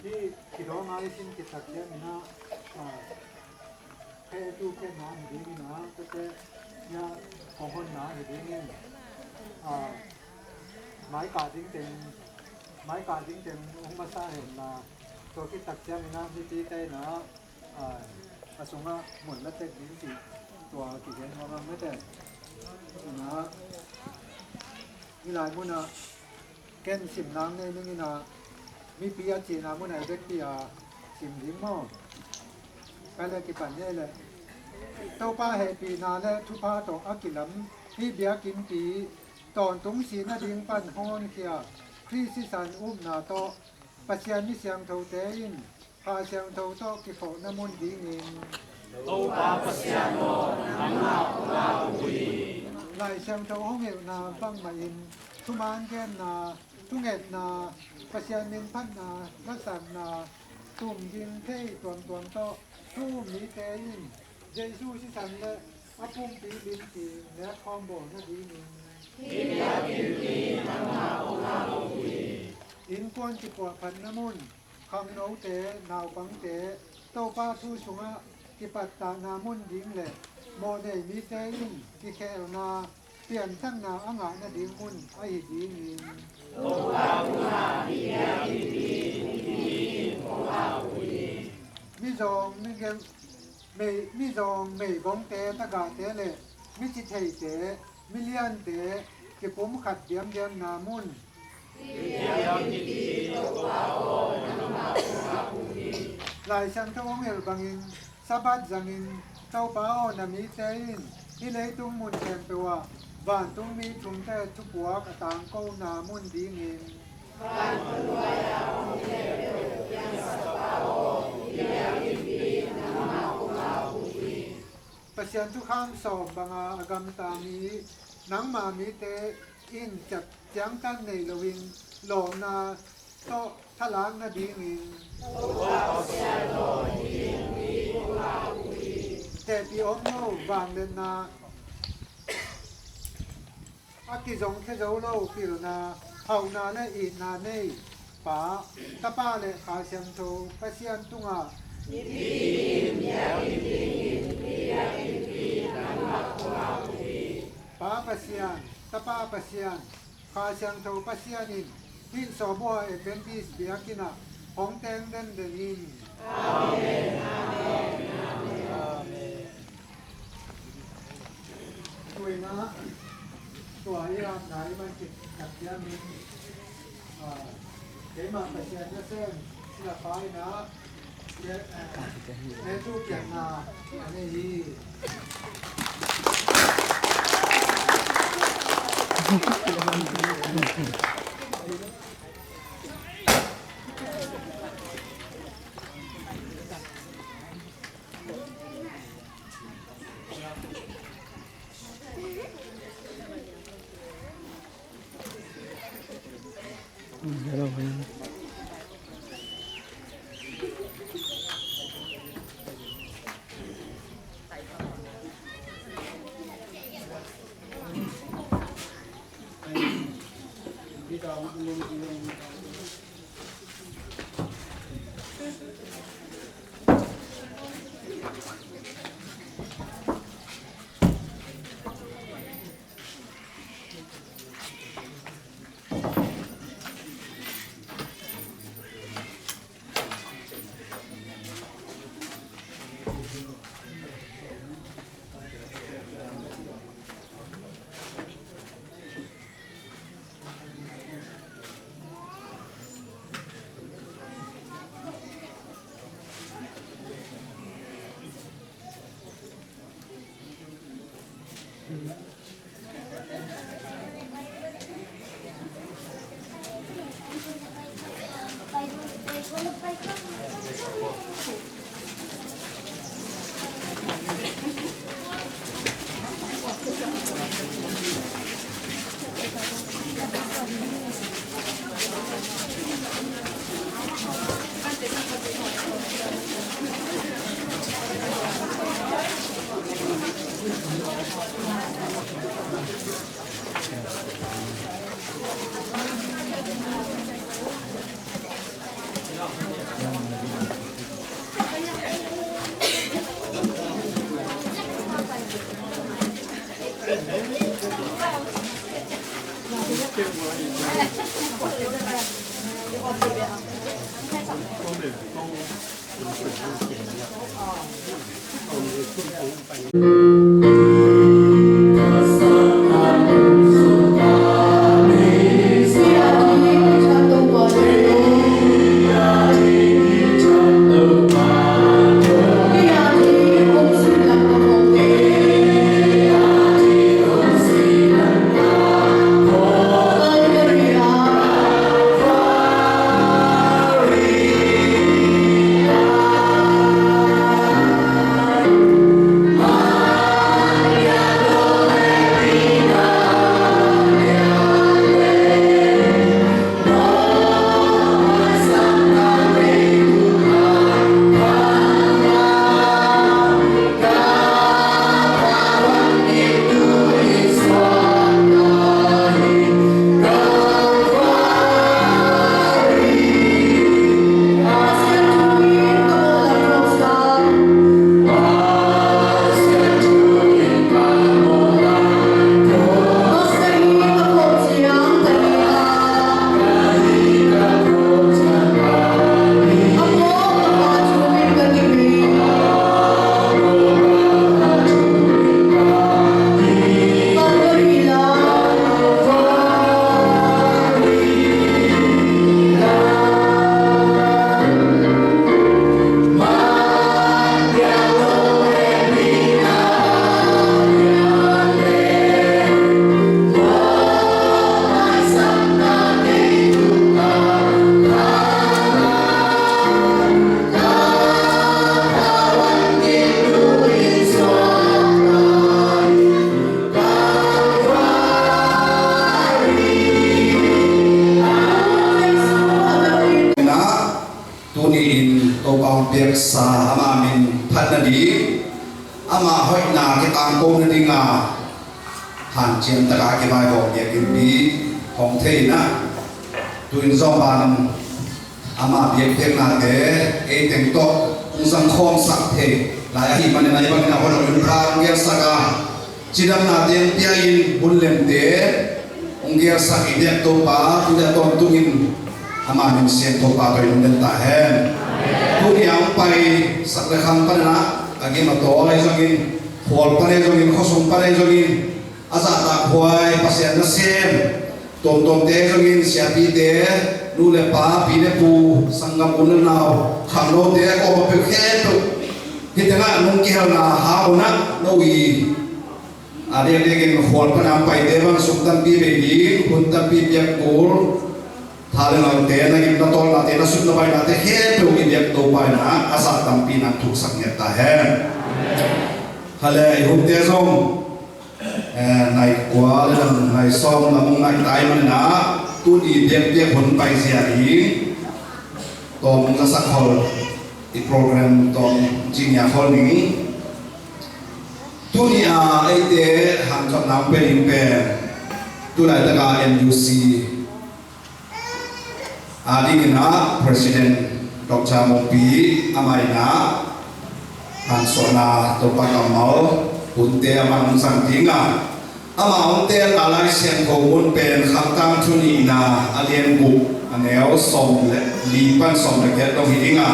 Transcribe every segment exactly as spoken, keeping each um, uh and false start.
Hih kidawng a i sin khit tak ciangin ah, ah, khe tu khe na hi dingin ah, tua te hia kong honna hi dingin, ah, mai kah ding teng, mai kah ding teng hong masa hen la, tua khit tak ciangin ah mipite in ah, ah, a sungah mun la tek ding cih tua kigen nuam ang mete. Ina, hih lai munah ken sim nang nei ning ina, mipi a cihna munah i vekpi a sim ding maw? Ka le kipan nei le. Topa hehpihna le thupha tawh a kilam hih biakinnpi tawntung sihna ding pan hong honkhia Khrih sisan upna tawh Pasian mi siangthote in Kha Siangtho tawh kikhawhna mun dingin Topa Pasian aw, nangmah kong ap uh hi. Lai Siangtho hong hilhna bangmahin thuman genna, thungetna, Pasian min phatna, lasakna, tum ding thei tuamtuam tawh thu um mite in Jesu sisan le a pumpi limpi nek khawm bawlna dingin innkuan kipuahphatna mun, khangnote, naupangte, Topa thu sungah kipattahna mun ding le mawhnei mite in kikhelna, pianthakna a ngahna ding mun ahi dingin mizawng migel, mei, mizawng meigongte, tagahte le mici theite, miliante kipumkhat diamdiamna mun. Lai Siangtho hong hilh bangin Sabbath zangin Topa aw na mite in hih leitung mun khempeuh ah vantungmi thumte thupuak a tangkona mun dingin Pasian thukham sawm banga a gamta mi nangma mite in ciangtan nei loin lawmna tawh thalak nadingin tehpih om lo vangliatna, a kizongkhia zo lo pilna, hauhna le itna nei Pa, Tapa le Kha Siangtho Pasian tungah Pa Pasian, Tapa Pasian, Kha Siangtho Pasian in hih Sawbuha Adventist biakinn ah hong teng denden in. Amen. Amen. Tuina tua i apna i man khit tak ciangin, ah, keimah Pasian nasem sila pa ina, eh, eh, ne tu pianna a nei hi. Tuni-in Topa hong piaksa ama min phat nading, ama hoihna kitangko nadinga hanciam taka kivaihawm biakinn pi hong thei in ah, tu-in zong ban ama biakpiaknate ei teng tawh hong zangkhawmsak thei lai ahih manin, ahi bangin a hon hong in kha hong gelsak a, cidamnate hong pia-in hun lemte hong gelsak i biak Topa tu-in a tawntungin ama min siangtho Topa tawh i lungdam ta hen. Tuni a hong paisak le khang panin ah, a gim a tawi zongin, khual pan ahi zongin, khuasung pan ahi zongin, a zahtakhuai Pasian nasem tuamtuamte zongin, siapite, nu le pa, pi le pu, sanggam u le nau, khangnote a kawm a peuh khempeuh, hih tengah nung kihelna hang un ah, no i a diakdiakin khual pan a paite bang sum tampi bei ding, hun tampi piak kul, tha le ngalte, na gim na tawlnate, na sut na bainate khempeuh i biak Topa in ah a zah tampi in ah thuksak ngiat ta hen. Hale, i hunte zong, eh, nai kua le lam, nai sawm lam hong nai tai manin ah, tuni biakpiak hun paizia ding tawm hong zasak khol, i program tawm cinia khol ning. Tuni a eite hanthawnna hong pia ding pen, tu laitaka N U C a dingin ah President Doctor Mokpi, amah in ah hansuahna Topa kammal hunte amah hong zang ding a, amah hong teelna Lai Siangtho mun pen Khangtang Thu nihna a lian guk, a neu sawm le li pan sawm le giat dong hi ding a,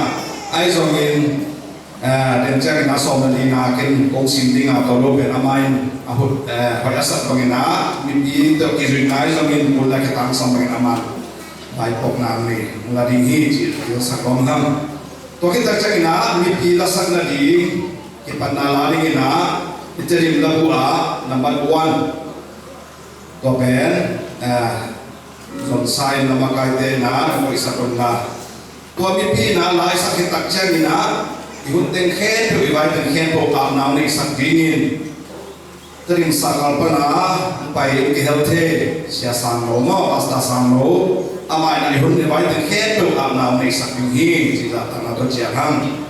ahi zongin, eh, den ciangin a sawm le lina ken kong sim ding a, tua lo pen amah in a hut, eh, hoih a sak bangin ah, mipi tawh kizuihna ahi zongin, kul le kitangsam bangin amah vaipuakna nei la ding hi ci, sak om hang. Tua khit tak ciangin ah mipi lasak nading kipatna la dingin ah, i Tedim labu ah number one, tua pen, eh, zonsa in na makaite in ah na koihsak un la. Tua mipi in ah la i sak khit tak ciangin ah, i hun teng khempeuh, i vai teng khempeuh apna hong neihsak dingin, Tedim Sakal pan a pai in kihel thei Sia Sanglo maw, Pastor Sanglo, amah in ah i hun i vai teng khempeuh apna hong neihsak ding hi, ci zahtakna tawh ciah hang.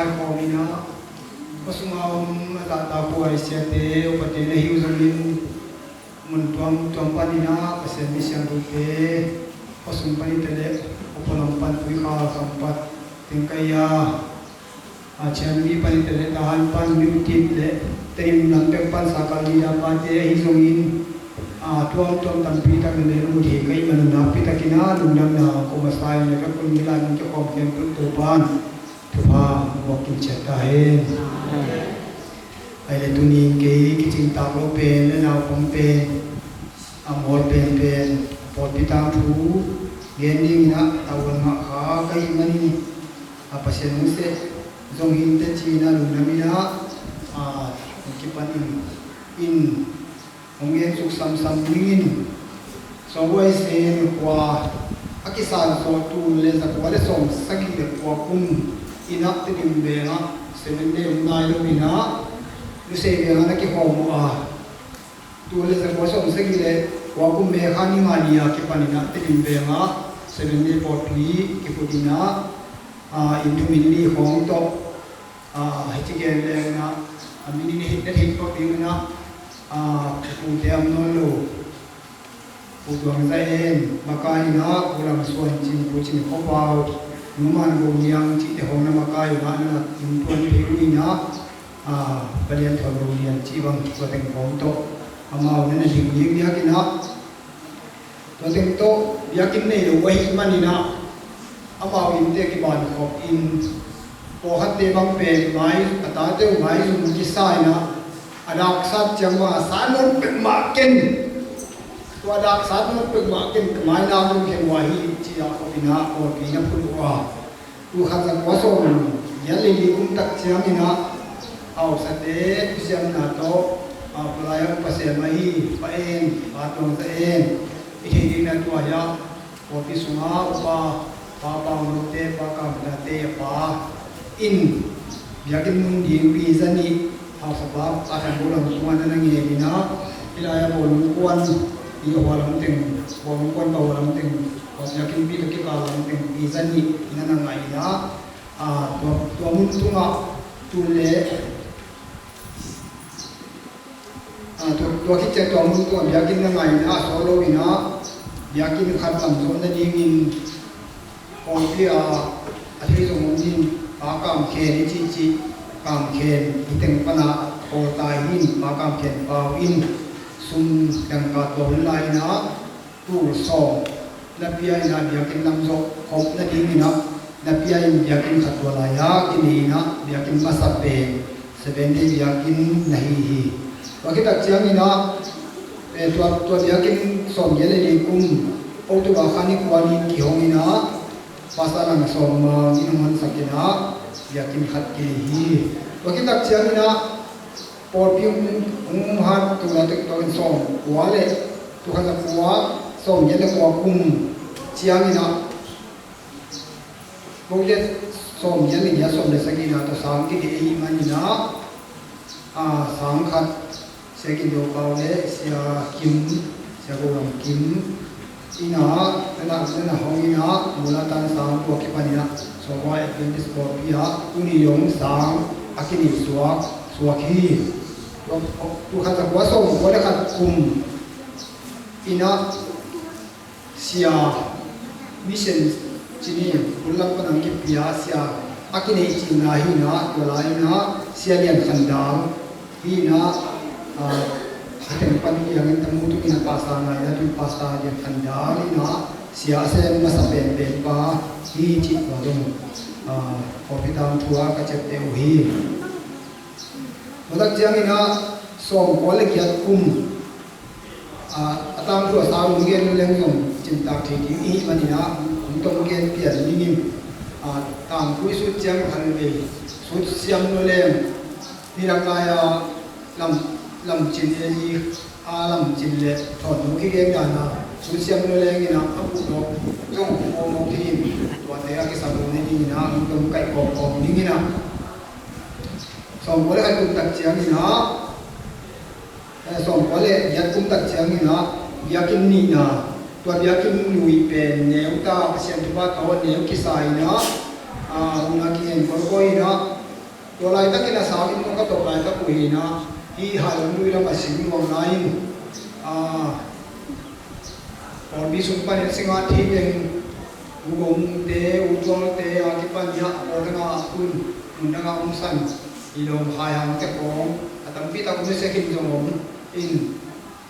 Khawm in ah, khuasung a om a zahtak huaisiate, upate na hi uh zongin, mun tuamtuam panin ah Pasian misiangthote, khuasung pan i te le, upate lam pan, Tuikhal kham pan, Tingkai a, a Chiang Mai pan i te le, Tahan pan, Myotin le Tedim lam pek pan, sakal ni a pate ahi zongin, a tuamtuam tampi tak na ne lungdam ka hih man un, nakpi takin ah lungdamna kong masa in, na vekun hih lai mun kikhawm khempeuh Topa'n thupha hong pia ciat ta hen. Ahi le tuni in kei kicingtak lo pen, le naupang pen, a mawl penpen, pawlpi tangthu gen dingin ah, a uan ngah kha ka hih manin, a Pasian hong seh zong hi inteh ci-in ah lungdam in ah, a kipan in, in hong gen suk samsam dingin, Sawtguai Sen khua a kisan sawh tul le zakua le sawmsagih le kua kum in ah Tedim veng ah Seventh Day om nai lo in ah, Lusei veng ah na kikhawm uh a, tul le zakua sawmsagih le kua kum May kha ni nga ni a kipan in ah Tedim veng ah Seventh Day pawlpi kiphut in ah, a, inn thum inn li khawng tawh, a, hih ci gen leng in ah, a, min in hih na theih pah ding in ah, a, Pu Te Am Nawn Lo, Pu Tuang Za En, makai in ah, Pu Lam Suan Cin, Pu Cin Kho Pau, Nu Man Go Niang cihte khawng na makai in ah, na na inn tuan thei uh in ah, a, Pa Lian Thawn Go Niang cih bang, tua teng khawng tawh amau na na ding ding biakinn ah, tua teng tawh biakinn nei lo ahih manin ah, amau innte kiban khop in, pawlkhatte bang pen mai, a tate uh maizum kisa in ah, a dak sat ciang bang a, sat nawn peuhmah ken, tua dak sat nawn peuhmah ken, ka mai nak dong khen uh hi, ci-a khop in ah pawlpi na phut uh a, tul khat zakua sawmgiat le li kum tak ciangin ah, hausate thusiamna tawh, a, palai a upa sem ahi Pa En, Pa Tuang Za En, i theih dingin ah tua hi a, pawlpi sungah upa, Pa Pau Note, Pa Kam Date a pa in, biakinn mun ding pi za nih, hausapa Pa Thang Go Lam tungah na na ngen in ah, hih lai-ah bawlung kuan i hua lam teng, bawlung kuan bawlung lam teng, biakinn pi tawh kikal lam teng pi za nih na na ngah in ah, a, tua, tua mun tungah tul le, a, tua, tua khit ciang tua mun tungah biakinn na ngah in ah, a sawt lo in ah, biakinn khat lam zawh nadingin, pawlpi a, a thei zong om in, Pa Kam Khen i cihcih, Kam Khen i teng pan a, pawl tai in, Pa Kam Khen Pau in, sum dangka tua hun lai in ah, tul sawm na pia in ah, biakinn lam zawh khop nadingin ah na pia in, biakinn khat tua lai-ah kinei in ah, biakinn masa pen Seventh Day biakinn na hi hi. Tua khit tak ciangin ah, eh, tua, tua biakinn sawmgiat le li kum, October kha ni kua ni kihong in ah, Pastor Lang Sawm Mang in hong honsak in ah, biakinn khat kinei hi. Tua khit tak ciangin ah, pawlpi hong, hong hat tul a tek tawh in sawmkua le, tul khat zakua sawmgiat le kua kum ciangin ah, tul le sawmgiat le giat, sawm le sagihna tawh sang kidih ahih manin ah, a, sang khat Sia Gin Do Pau le Sia Kim, Sia Go Lam Kim in ah, na na, na na hong in ah, muna tan sang tua kipan in ah, Sawtguai Adventist pawlpi ah tuni zong sang a kinei suak, suak hi. Tul, tul khat zakua sawmkua le khat kum in ah, sia, mission ci ni, bul lam pan hong kipia sia a kinei cihna hi in ah, tua lai in ah Sia Lian Khan Dal hi in ah, a, a teng pan piangin tamu tuk in ah, Pastor ngai na tun, Pastor Lian Khan Dal in ah, sia a sem masa penpen pa hi cih tua zong, a, pawlpi tangthu ah ka ciapteh uh hi. Tua tak ciangin ah, sawmkua le giat kum, a, a tangthu a sau hong gen leng zong cimtak thei ding i hih manin ah, hong tawm gen pian dingin, a, tangthu i sut ciang khan vei sut siam lo leng, nidang lai-a lam, lamcin, e, i a lamcin le thawn lo kigen dan a sut siam lo leng in ah, a buh lo zong hong pawm lo thei in, tuate a kisam lo ni dingin ah, hong tawm kaih kawmkawm dingin ah, sawmkua le khat kum tak ciangin ah, eh, sawmkua le giat kum tak ciangin ah, biakinn nihna, tua biakinn lui pen neu ta, Pasian thupha tawh neu kisa in ah, a, hun a kingen kawikawi in ah, Tua laitakin a sangin mawk a tawh laitak uh hi-in ah, hih Hailam lui lam a sing luang lai-in, ah, pawlpi sung panin singah thei teng, U Gomte, U Tualte a kipan hiah pawl dangah a kun, mun dangah a omsan, i lawm Haihangte khawng a tampi tak om, i sekhin zong om in,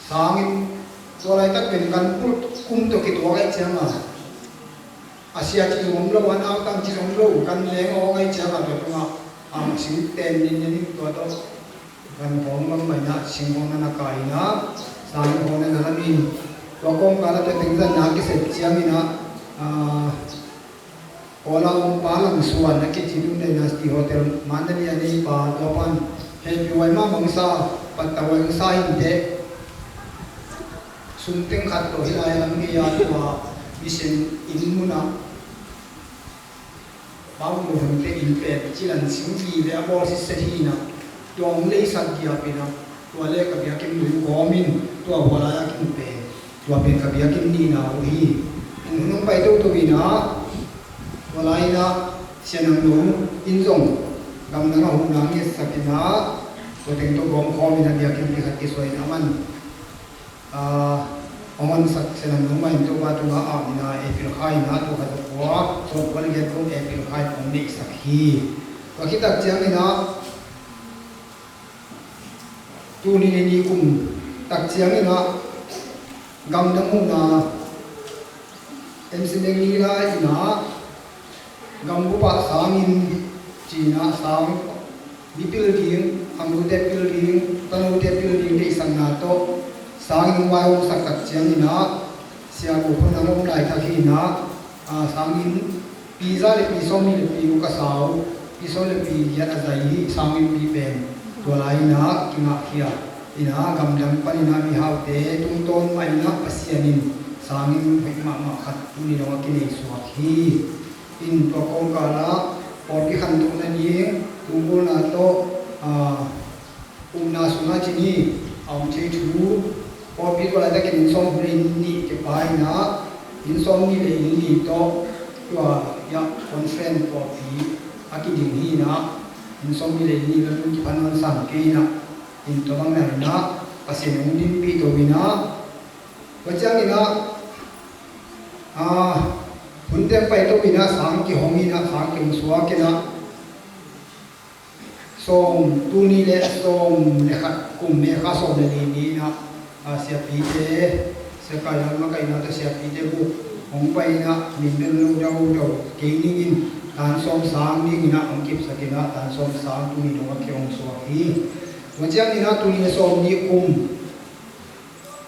sangin tua laitak pen kan pulh kum tawh kituak ahih ciangin a sia cih zong om lo, a nautang cih zong om lo, kan leng awng ahih ciangin tua tungah a sing ten nin nin tua tawh kan khawng bang mah in ah sing khawng na na kai in ah, sang khawng na na lam in, tua kawmkal ah tua teng zan na kisep ciangin ah, ah, Kawl a om pa Lam Suan a kici Lum Dynasty Hotel Mandalay a nei pa, tua pan hehpih huai mah bangsa, pattah huai bangsa hi inteh, sum teng khat tawh hih lai lam gei a tua mission inn mun ah Bang Lo Hemte inn pen cilan sing vive a bawl sitset hi in ah, tua hong leisak giap in ah, tua le ka biakinn lui kawm in, tua hua lai a kin pen, tua pen ka biakinn nihna uh hi. In hun hong pai toto in ah, tua lai in ah Sia Nang Lo in zong gamdang a huhna ngetsak in ah, tua teng tawh gawm khawm in ah biakinn pi khat kisuah in ah, aman ah, hong honsak Sia Nang Lo mah in Topa tungah a om in ah, April kha in ah, tua khat a kua, sawmkua le giat kum April kha in hong neihsak hi. Tua khit tak ciangin ah, tul nih le nih kum tak ciangin ah, gamdang huhna M C Meng Lila in ah, gambup ah sanginn ci in ah, sang, mi pil ding, a nute pil ding, tanote pil ding deihsakna tawh sanginn hong vaihawmsak tak ciangin ah, Sia Gu Khon Nang om laitak hi in ah, ah, sanginn pi za le pi sawmnih le pi guk a sau, pi sawm le pi giat a zai hi, sanginnpi pen tua lai in ah kingahkhia in ah, gamdang panin ah mihaute tungtawn mah in ah Pasian in sanginn hoih mahmah khat tuni dongah kinei suak hi. In tua kawmkal ah pawlpi khantohna ding, tu bulna tawh, ah, upna sungah ci ni, a om thei thu, pawlpi tua laitakin inn sawmguk le inn nih kipai in ah, inn sawmnih le inn nih tawh tua hiah conference pawlpi a kiding hi in ah, inn sawmnih le inn nih lam kiphan hong sang kei in ah, in tua bang na in ah Pasian hong dinpih to in ah, tua ciangin ah, ah, hun teng pai to in ah sang kihong in ah, sang kihong suak in ah, sawm, tul nih le sawm le khat kum May kha sawm le li ni in ah, ah, siapite, Sia Kai Lam makaihna tawh siapite buk hong pai in ah, min bel lo daudau kei ning in, tan sawm sang ding in ah hong kipsak in ah, tan sawm sang tuni dongah kihong suak hi. Tua ciangin ah tul nih le sawmnih kum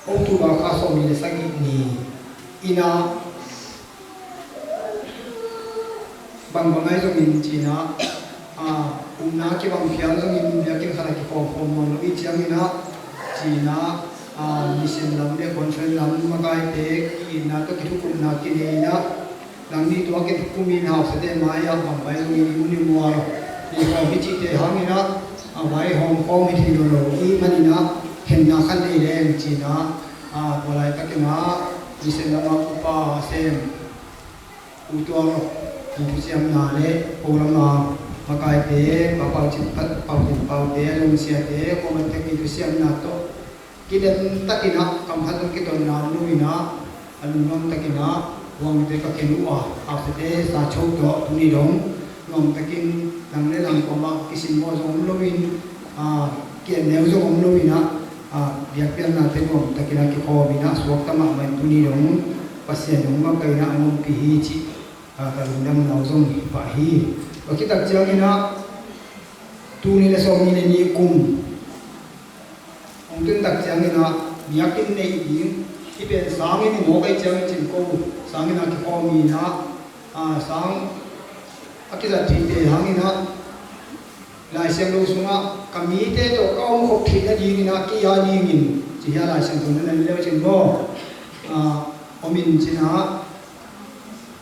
October kha sawmnih le sagih ni in ah, bangbang ahi zongin ci in ah, ah, upna kibang phial zongin biakinn khat ah kikhawm khawm nawn lo i ciangin ah, ci in ah, ah, mission lam le conference lam makaite ki-itna tawh kithukupna kinei in ah, nang nih tua kithukum in, hausate mai-ah bang pai zongin i mun i mual, i khawm i cihte hangin ah, a vaihawm khawm hi thei lo lo i hih manin ah, khenna khat nei leng ci in ah, ah, tua laitakin ah mission lam ah upa a sem U Tuang i thusiamna le Polam a makaite, Pa Pau Cin Pau, Pau Cin Paute, a lungsiate, kuamah tek i thusiamna tawh kidem takin ah, kam khat zong kitonna om lo in ah, a lungnuam takin ah, Huangte ka khen uh a, hausate sa cho tawh tuni dong nuam takin nang le nang kuamah kisimmawh zong om lo in, ah, ki-en neu zong om lo in ah, ah, biakpiaknate nuam takin ah kikhawm in ah, suakta mahmah in tuni dong Pasian in hong makaih in ah hong ompih hi cih, ah, ka lungdamna uh zong hi pah hi. Tua khit tak ciangin ah, tul nih le sawmnih le nih kum hong tun tak ciangin ah, biakinn neih ding, hih pen sanginn i mawk ahih ciangin cin ko, sanginn ah kikhawm in ah, ah, sang a kizat theite hangin ah, Lai Siangtho sungah ka mite tawh ka om khop theih nadingin ah, kei a dingin, ci hi a, Lai Siangtho na na en le uh cin maw? Ah, om in ci in ah,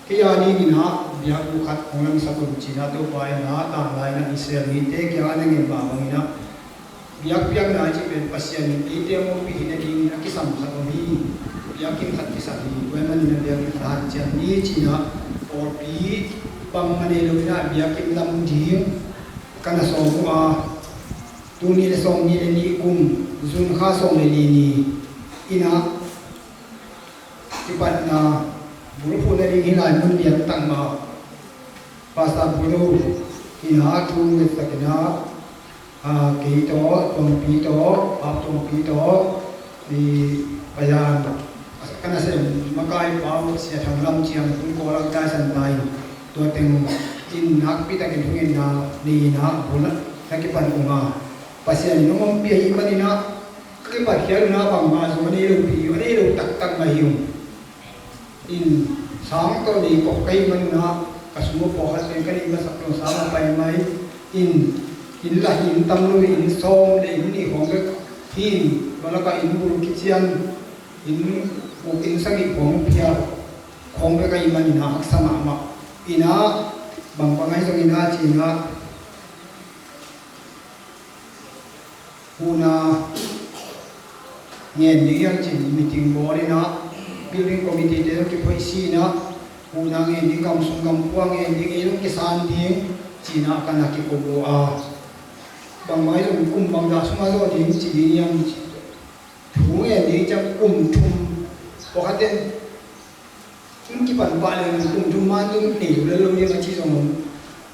kei a dingin ah biakbuk khat hong lamsak un ci in ah, Topa in ah tanglai in ah Israel mite kiangah na ngen mah bangin ah, biakpiakna cih pen Pasian in eite hong ompih hi nadingin a kisam khat om hi. Biakinn khat kisam hi. Tua ahih manin ah biakinn khat hanciam ni ci in ah, pawlpi bangmah nei lo in ah biakinn lam ding, Ka na sawm uh a, tul nih le sawm nih le nih kum, June kha sawm le li ni in ah kipatna bulphuh nading hih lai mun lian tangmah Pastor Bulu in ah thu ngetsak in ah, a, kei tawh, Tuangpi tawh, Pap Tuangpi tawh, i payan, ka nasem makai pa uh Sia Thang Lam Ciang, Pu Kawl Lam Taisan pa in, tua teng in nakpi takin thungetna nei in ah, bul na kipan uh a, Pasian in hong ompih ahih manin ah, ka kipat khial uh in ah bangmah zong a nei lo pi, a nei lo taktak mah hi uh. In sang tawh nei kop ka hih manin ah, ka sum uh pawlkhat pen ka neih masak lo sang a pai mai. In, inn lah inn tam lo, inn sawm le inn nih khawng bek hi in, tua lakah inn bul kician, inn guk inn sagih khawng phial khawng bek ahih manin ah haksa mahmah. In ah, bang bang ahi zongin ah ci-in ah, huhna ngen ding hiam ci-in meeting bawl in ah, building committee te zong kiphoihsi in ah, huhna ngen ding, gam sung gam pua ngen ding, ei zong kisan ding ci-in ah ka na kiko uh a. Bangmah hi zong kum bangzah sungah zawh ding ci ding hiam ci, thu ngen ding ciang kum thum, pawlkhat ten tun kipan pah leng kum thum man tun nei lo lel lo ding a ci zong om.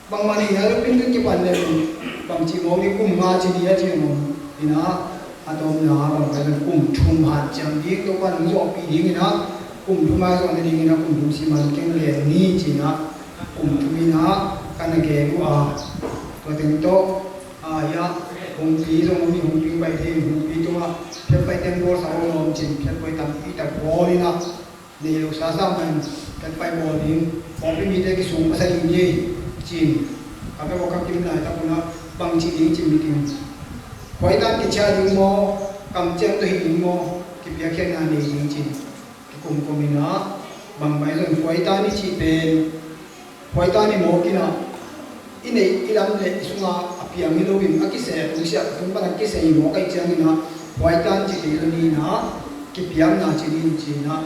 Bangmah nei na lo pin tun kipan leng bangci mawk ding, kum nga ci ding a ci zong om. In ah, a tawpna bang ka leng kum thum hanciam ding, Topa nong zawhpih ding in ah, kum thum a zawh nading in ah kum thum siman keng leng ni ci-in ah, kum thum in ah ka na gen uh a. Tua teng tawh, a, hiah, Hungpi zong om hi, Hungpi pai thei, Hungpi tungah phiatpai teng bawlsa om lawm ci-in phiatpai tampi tak bawl in ah, nei lo sasa man phiatpai bawl ding, pawlpi mite kisung masa ding hi ci-in, ka pek aw ka kim laitak un ah, bangci ding ci-in meeting, khuaitan kichia ding maw, kamciam tawh hi ding maw, kipiakkhiatna nei ding ci-in kikumkum in ah, bangmah hi zong khuaitan i cih pen, khuaitan i mawk in ah, i neih i lam le i sungah a piang hi loin a kiseh, a tungsiah a tung pan a kiseh i mawk ahih ciangin ah, khuaitan ci kei lo ni in ah, kipiakna ci ni in ci-in ah,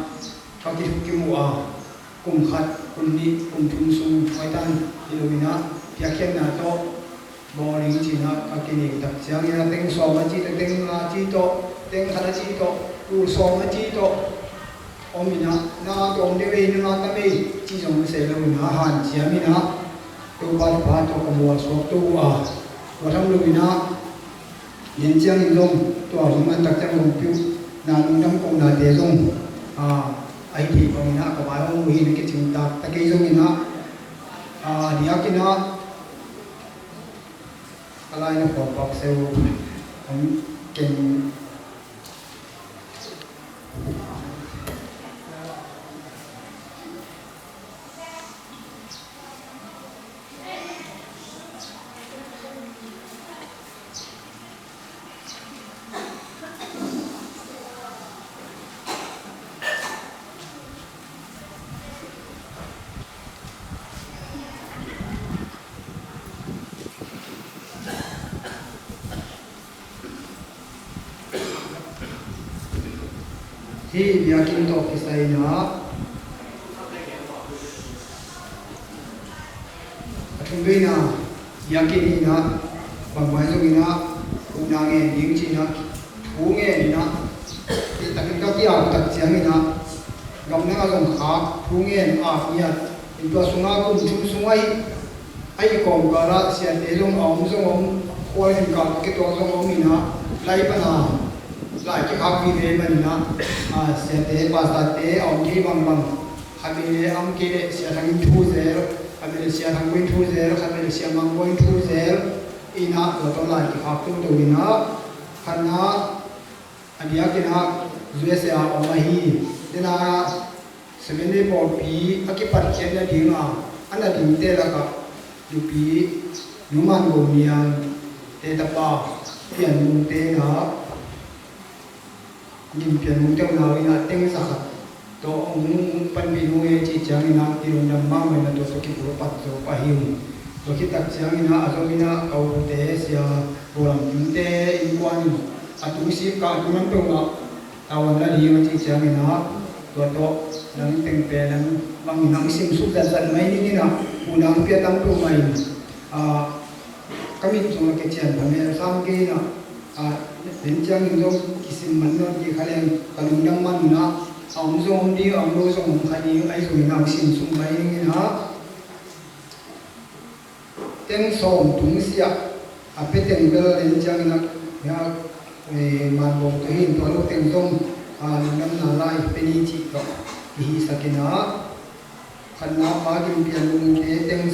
ka kithuk kimu a, kum khat, kum nih, kum thum sung khuaitan hi loin ah, piakkhiatna tawh bawl ing ci-in ah ka kinei tak ciangin ah, teng sawm a ci tawh, teng nga a ci tawh, teng khat a ci tawh, tul sawm a ci tawh om in ah, na tawm deuh ei, na nga tam ei ci zong se lo in ah, hanciam in ah, Topa thupha tawh ka mualsuak to uh a, tua tham lo in ah, lian ciangin zong tua zong an tak ciang zong piu, na lungdam kohnate zong, a, a hi thei bangin ah ka vai hong uh hi na kicing tak ta kei zongin ah, a, diakin ah, a lai na khuapak seu hong ken. Hih biakinn tawh kisai in ah, a thum vei in ah, biakinn in ah, bangmah zong in ah, huhna ngen ding ci-in ah, thu ngen in ah, ih takin ka kiau tak ciangin ah, gamdang ah zong khak, thu ngen, ak ngiat in, tua sungah kum thum sungah hi. Ahi kawmkal ah siate zong a om zong om, khua in kal kituak zong om in ah, lai pan a lai kikhak vive man in ah, a, siate, pastorte a om thei bangbang, khat vei leh a om kei leh Sia Thang in thu zel, khat vei leh Sia Thang Bawi in thu zel, khat vei leh Sia Mang Bawi in thu zel in ah, tua tawh lai kikhak toto in ah, khatna, a biakinn ah U S A a om ahi, tena Seventh Day pawlpi a kipatkhiat nading a, a na dingte lakah nupi Nu Man Go Mian te tapa Pian Mung te in ah, Gin Pian Mung te unau in ah teng za khat tawh hong panpih nung e cih ciangin ah, kilungdam mahmah in ah tua tawh kibulphuh zo pah hi ung. Tua khit tak ciangin ah, a zom in ah ka ute Sia Bo Lam Kim te innkuan in a tu sik kah a tu man peuhmah tavuan la ding a cih ciangin ah, tua tawh nang teng pen nang bangin nang i simsuk zatzat mai ning in ah, unau nupi a tam peuhmah in, ah, Ka mit zong a kician pha mel sam kei in ah, a, len ciangin zong kisim man nawn kei kha leng ka lungdam man un ah, a om zong om ding, a om lo zong om kha ding, ahi zongin ah hong sim suk mai ning in ah. Teng sawm tung siah a pia teng bel len ciangin ah, hia, eh, man bawng tawh hi in tua lo teng zong, a, lungdamna lai pia ni cih tawh kihisak in ah. Khatna Pa Gim Pian Lungte teng,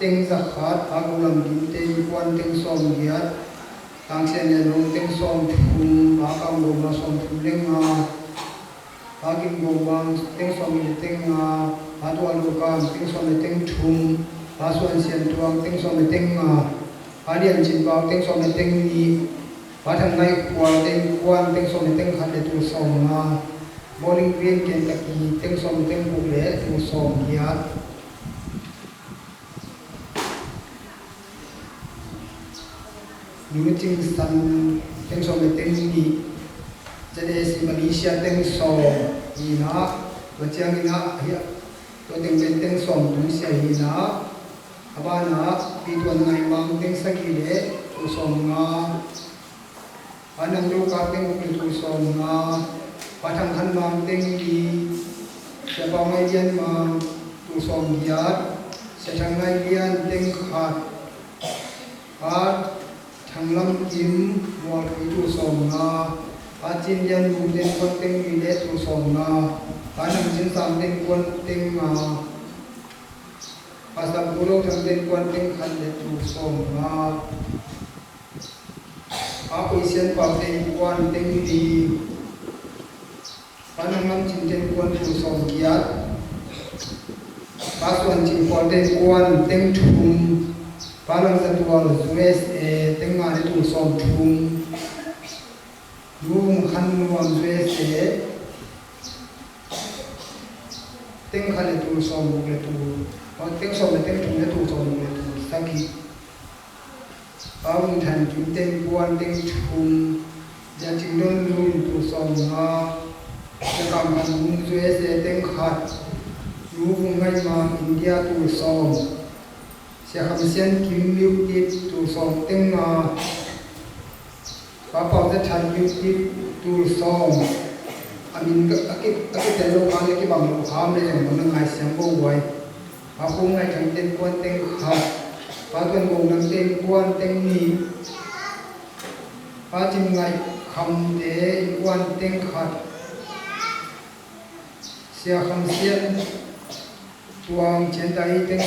teng za khat, Pa Go Lam Gimte innkuan teng sawm giat, Tang Sian Lian Lung teng sawm thum, Pa Kam Go Mang sawm thum le nga, Pa Gim Go Mang teng sawm nih le teng nga, Pa Tual Lo Kam teng sawm le teng thum, Pa Suan Sian Tuang teng sawm le teng nga, Pa Lian Cin Pau teng sawm le teng nih, Pa Thang Ngai Khual teng kuan teng sawm le teng khat le tul sawm nga, Bowling Green Kentucky teng sawm le teng guk le tul sawm giat. Nu Cing San teng sawm le teng nih, Z A C Malaysia teng sawm hi in ah, tua ciangin ah, hia, tua teng pen teng sawm tung siah hi in ah, a ban ah Pi Tuan Ngai Mang teng sagih le tul sawm nga, Pa Nang Lo Kap teng guk le tul sawm nga, Pa Thang Khan Mang teng li, Sia Pau Ngai Lian Mang tul sawm giat, Sia Thang Ngai Lian teng khat, Pa Thang Lam Kim Mualpui tul sawm nga, Pa Cin Lian Lung teng kuan teng li le tul sawm nga, Pa Nang Cin Sam teng kuan teng nga, Pa Sam Pu Lo Thang teng kuan teng khat le tul sawm nga, Pa Khuai Sian Pau teng kuan teng li, Pa Nang Lam Cin teng kuan tul sawm giat, Pa Suan Cin Pau teng kuan teng thum, Pa Lang Za Tual U S A teng nga le tul sawm thum, Nu Vung Khan Nuam U S A teng khat le tul sawm guk le tul, teng sawm le teng thum le tul sawm guk le tul sagih. Pa Vung Than Kim teng kuan teng thum, Sia Cing Don Lu in tul sawm nga, Sia Kam Khan Vung U S A teng khat, Nu Vung Ngai Mang India tul sawm, Sia Kham Sian Kim Miu Tit tul sawm teng nga, Pa Pau Za Than Miu Tit tul sawm. A min a ki, a kitel lo kha le kibang lo kha om le zong na ngai siam bo uai. Pa Pu Ngai Thang teng kuan teng khat, Pa Tuan Go Nam teng kuan teng nih, Pa Cin Ngai Kham te innkuan teng khat, Sia Kham Sian Tuang Cian Tai teng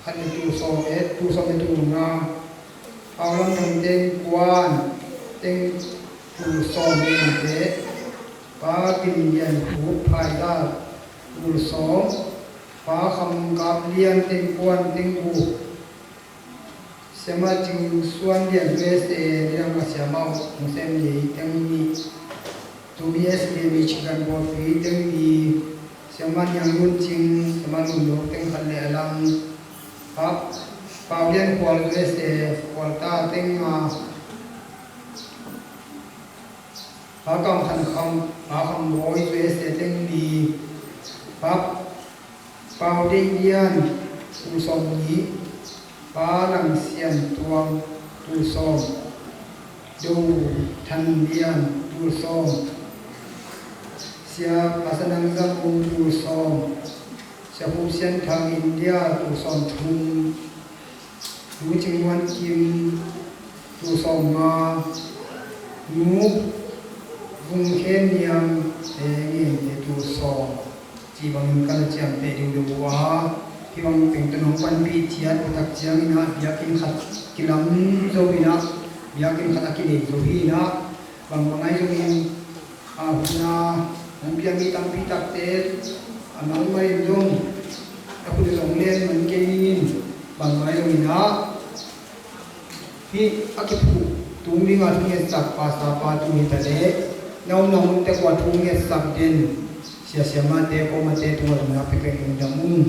khat le tul sawm le, tul sawm le tul nga, Pau Lam Thang teng kuan teng tul sawm le tul, Pa Kim Lian Khup Phai ta tul sawm, Pa Kham Kap Lian teng kuan teng guk, Siama Cing Suan Lian U S A, nidang a siama uh hong sem ni teng nih, Tobias Lian Michigan Bawlpi teng nih, Siama Niang Lun Cing, Siama Lun Lok teng khat le a lang, Pa, Pau Lian Khual U S A, Khual ta teng nga, Pa Kam Khan Kham, Pa Kham Bawi U S A teng li, Pa, Pau Dei Lian tul sawm nih, Pa Lang Sian Tuang tul sawm, Do Than Lian tul sawm, Sia Pasanang Zang Ung tul sawm, Sia Pu Sian Thang India tul sawm thum, Nu Cing Muan Kim tul sawm nga, Nu Vung Khen Niang Eng Eng te tul sawm. Ci bangin ka na ciamteh ding deuh uh a, hih bang pengtun hong panpih ciat uh tak ciangin ah biakinn khat kilam zo in ah, biakinn khat a kinei zo hi in ah, bang bang ahi zongin, a, hun a hong piang mi tampi takte a nangmah in zong a hun zong len man kei ning in, bang bang ahi zongin ah, hih a kiphuh tung ding a thu ngetsak pastor pa tung hi ta leh, na omna mun tek uh a thu ngetsak den sia siamate, kuamate tungah lungdam pia keng, lungdam ung.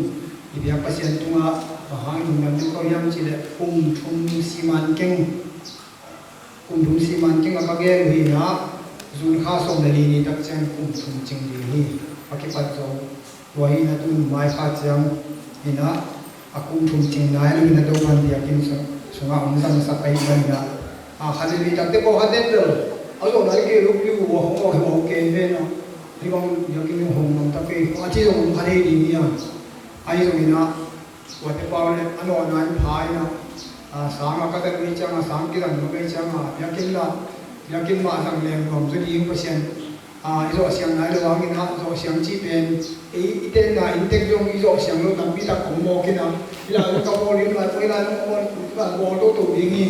I biak Pasian tungah bang hang lungdam ding ka hiam cih leh kum thum siman keng, kum thum siman keng a ka gel uh hi in ah, June kha sawm le li ni tak ciang kum thum cing ding hi. A kipat zo. Tua hi in ah tun mai kha ciang in ah a kum thum cing nai lo in ah Topa'n biakinn sung, sungah hong zangsak ahih manin ah, a, khat le nih takte pawh khat den bel a zawhna i kei lukpi uh a hong awh hi uh a, hong ken ven ah, hih bang biakinn hong mang ta kei a ci zong hong kha thei ding hi a. Ahi zongin ah, kuate pau le a nawhna in pha in ah, a, sang a ka zat uh ahih ciangin, sang kizang uh ahih ciangin, biakinn lah, biakinn mah zang leng nuam zaw ding Pasian, a, i zawh siang nai lo hangin ah, zawh siang cih pen ei i tenna inntek zong i zawh siang lo tampi tak om mawk in ah, hih lai ka bawl in, lai, hih lai ka bawl, ka bawl toto ding hi.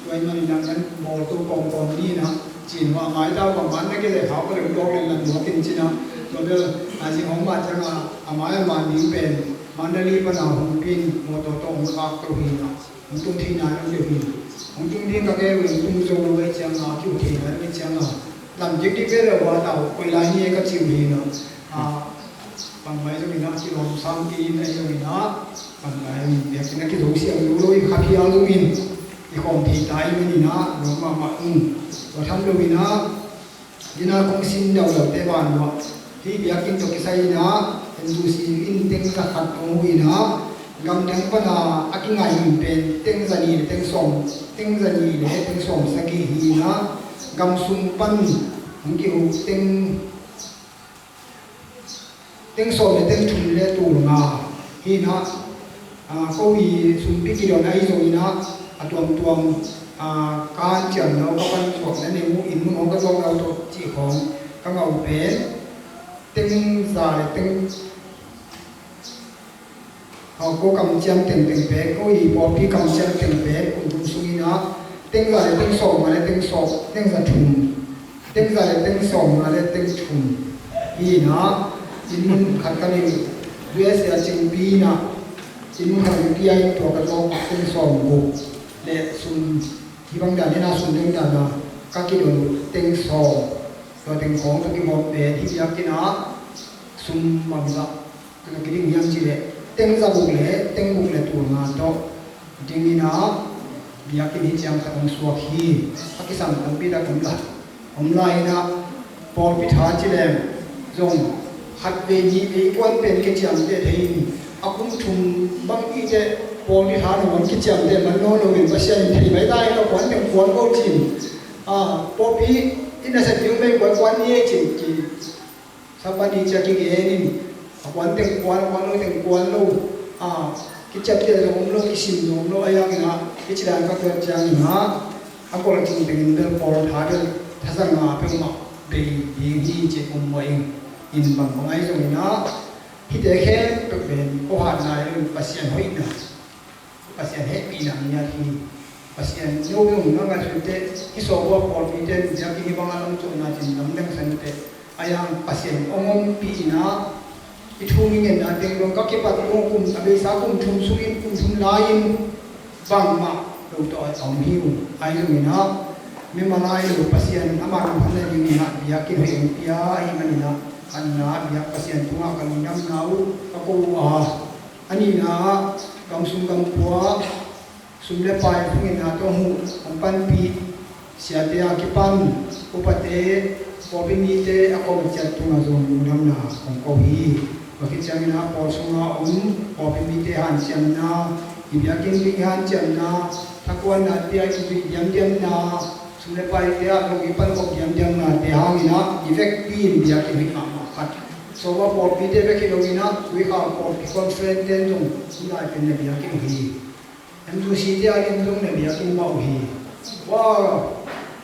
Tua ahih manin ah, nan bawl to kawmkawm ni in ah, ci-in ah, a maitau bangmah na kei leh, hau ka lem dawk leh, lan dawk in ci-in ah, tua bel, a, zing hong mah ciangin ah, a mai a man ding pen Mandalay pan a hong pi in, mawtaw tawh hong khak to hi in ah, hong tung thei nai lo deuh hi. Hong tung ding ka gel uh, hong tung zo lo ahih ciangin ah, a kiu thei nai lo ahih ciangin ah, lam dikdik ve leh, ua tau koi lai ni e ka ci uh hi in ah, a, bangmah zongin ah kilawm sam kei in, ahi zongin ah, bangmah in biakinn a kizo siang lo lo in, kha phial lo in, i khawm thei ta ahih manin ah, lawm mahmah ung. Tua tham lo in ah, inn a kong sin daudaute ban uh ah, hih biakinn tawh kisai in ah, N U C in teng za khat hong huh in ah, gamdang pan a a kingai hun pen teng za nih le teng sawm, teng za nih le teng sawm sagih hi in ah, gam sung pan hong kihuh teng teng sawm le teng thum le tul nga hi in ah, a, ko i sumpi kidon ahi zongin ah, a tuamtuam, a, ka hanciamna uh, ka pansuakna nem uh, inn mun hong ka zawkna uh tawh cih khawng ka ngah uh pen teng za le teng, a, ko kamciam tengteng pen, ko i pawlpi kamciam tengteng pen kum thum sungin ah, teng za le teng sawm nga le teng sawm, teng za thum, teng za le teng sawm nga le teng thum hi in ah, inn mun khat ka nei, U S A a cingpi in ah, inn mun khat ka nei, tua ka zawk teng sawm guk le sum, hih bang dan in ah, sum ding dan a ka kidon teng sawm, tua teng khawng tawh kibawm pen hih biakinn ah sum bangzah tawh na kiding hiam cih leh, teng za guk le teng guk le tul nga tawh ding in ah, biakinn hih ciang khat hong suak hi. A kisam tampi tak om lai, om lai in ah, pawlpi tha ci leng zong khat vei nih vei kuan pen kiciamteh thei in, a kum thum bang i teh pawlpi tha nangawn kiciamteh man nawn lo in, Pasian in thei mai ta hi lo, kuan teng kuan ko ci-in, a, pawlpi i nasep ding pen kuan kuan ni ei ci-in ki Sabbath ni ciang kigen in, a kuan teng kuan, a kuan lo teng kuan lo, a, kiciapteh zong om lo, kisim zong om lo, ahi hangin ah, hih ci dan ka tuat ciangin ah, a kol a cing tengin bel pawl tha bel tha za nga peuhmah bei ding hi ci om mawh ing. In bang bang ahi zongin ah, hihte khempeuh pen ko hatna hi lo in, Pasian hoihna, Pasian hehpihna ngiat hi. Pasian no dong na ngaihsut teh, hih Sawlvaa pawlpite in biakinn hih bang a lamcawhna cin lamdang san teh, a yang Pasian hong ompih in ah, i thu i ngetna teng dong ka kipat dong kum, a beisa kum thum sungin, kum thum lai-in bangmah lo tawh a om hi uh. Ahi zongin ah, mimal a hi lo, Pasian ama lungkhamna dingin ah biakinn hoih hong pia ahih manin ah, khatna ah biak Pasian tungah ka lungdamna uh ka ko uh a, a nihna ah, gam sung gam pua, sum le pai, phung itna tawh hong panpih siate a kipan, upate, pawlpi mite a kawm a ciat tungah zong lungdamna kong ko hi. Tua khit ciangin ah pawl sunga om pawlpi mite hanciamna, i biakinn ding hanciamna, thakuannate a i kizuih diamdiamna, sum le paite ah zong i pankop diamdiamnate hangin ah i vekpi in biakinn hoih mahmah khat. Sawlvaa pawlpite bek hi loin ah, Tuikhal pawlpi conference-te in zong hih lai pen na biakinn uh hi. M U C te ading zong na biakinn mah uh hi. Ua,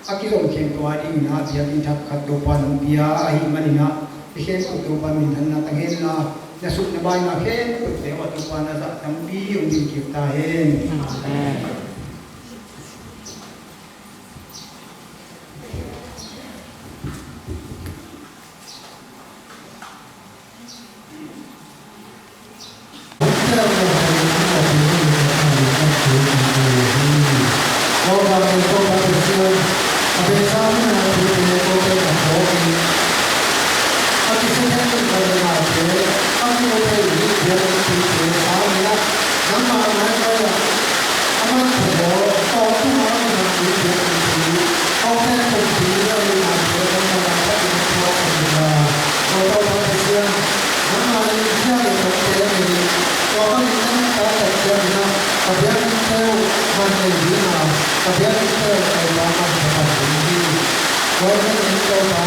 a kizom khempeuh adingin ah biakinn thak khat Topa'n hong pia ahih manin ah, i khempeuh Topa'n minthanna tang hen la, na suk na baina khempeuhte uah Topa'n a zah tampi hong ding kik ta hen. Amen. Ka biakinn pen Topa mah ka phat ding hi. Tua ahih manin Topa,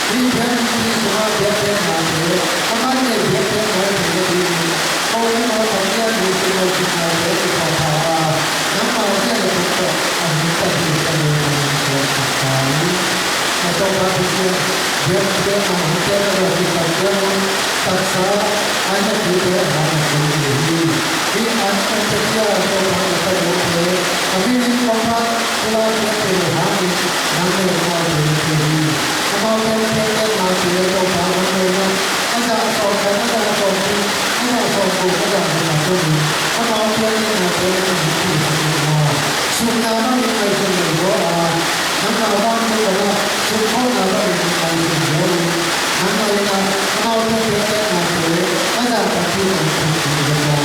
hih biakinn sungah biakpiaknate, a man nei biakpiak maw, ding ka ding hi. Ko in aw, Topa, biakinn sungah biakpiaknate i phat pha a, nangma biakinn tawh a hing ta hi, ka ding ka ding suak tak ta hi. A Topa, biakpiak biakpiakna hong tel a dawh kipan ciang un, taksa an a tute a hang a tui hi. Hih an an tek ciang Topa, na ka dawhte a minin Topa, Pulakpiakte hangin nang le amau teng thei hi. Amau teng thei teng amau teng Topa nang le nang a zah sawm khat, a zah sawm thum, a zah sawm guk, a zah nihna tungin amau teng nihna teng nang hong pia khat in maw? Supna bangin ngaihsun lel zaw a, nangma vang teng bangah sumkhawhna bangin ngaihsun zaw in, nang ngaihna amau teng thei teng amau teng a zah tampi nang hong pia khat in maw?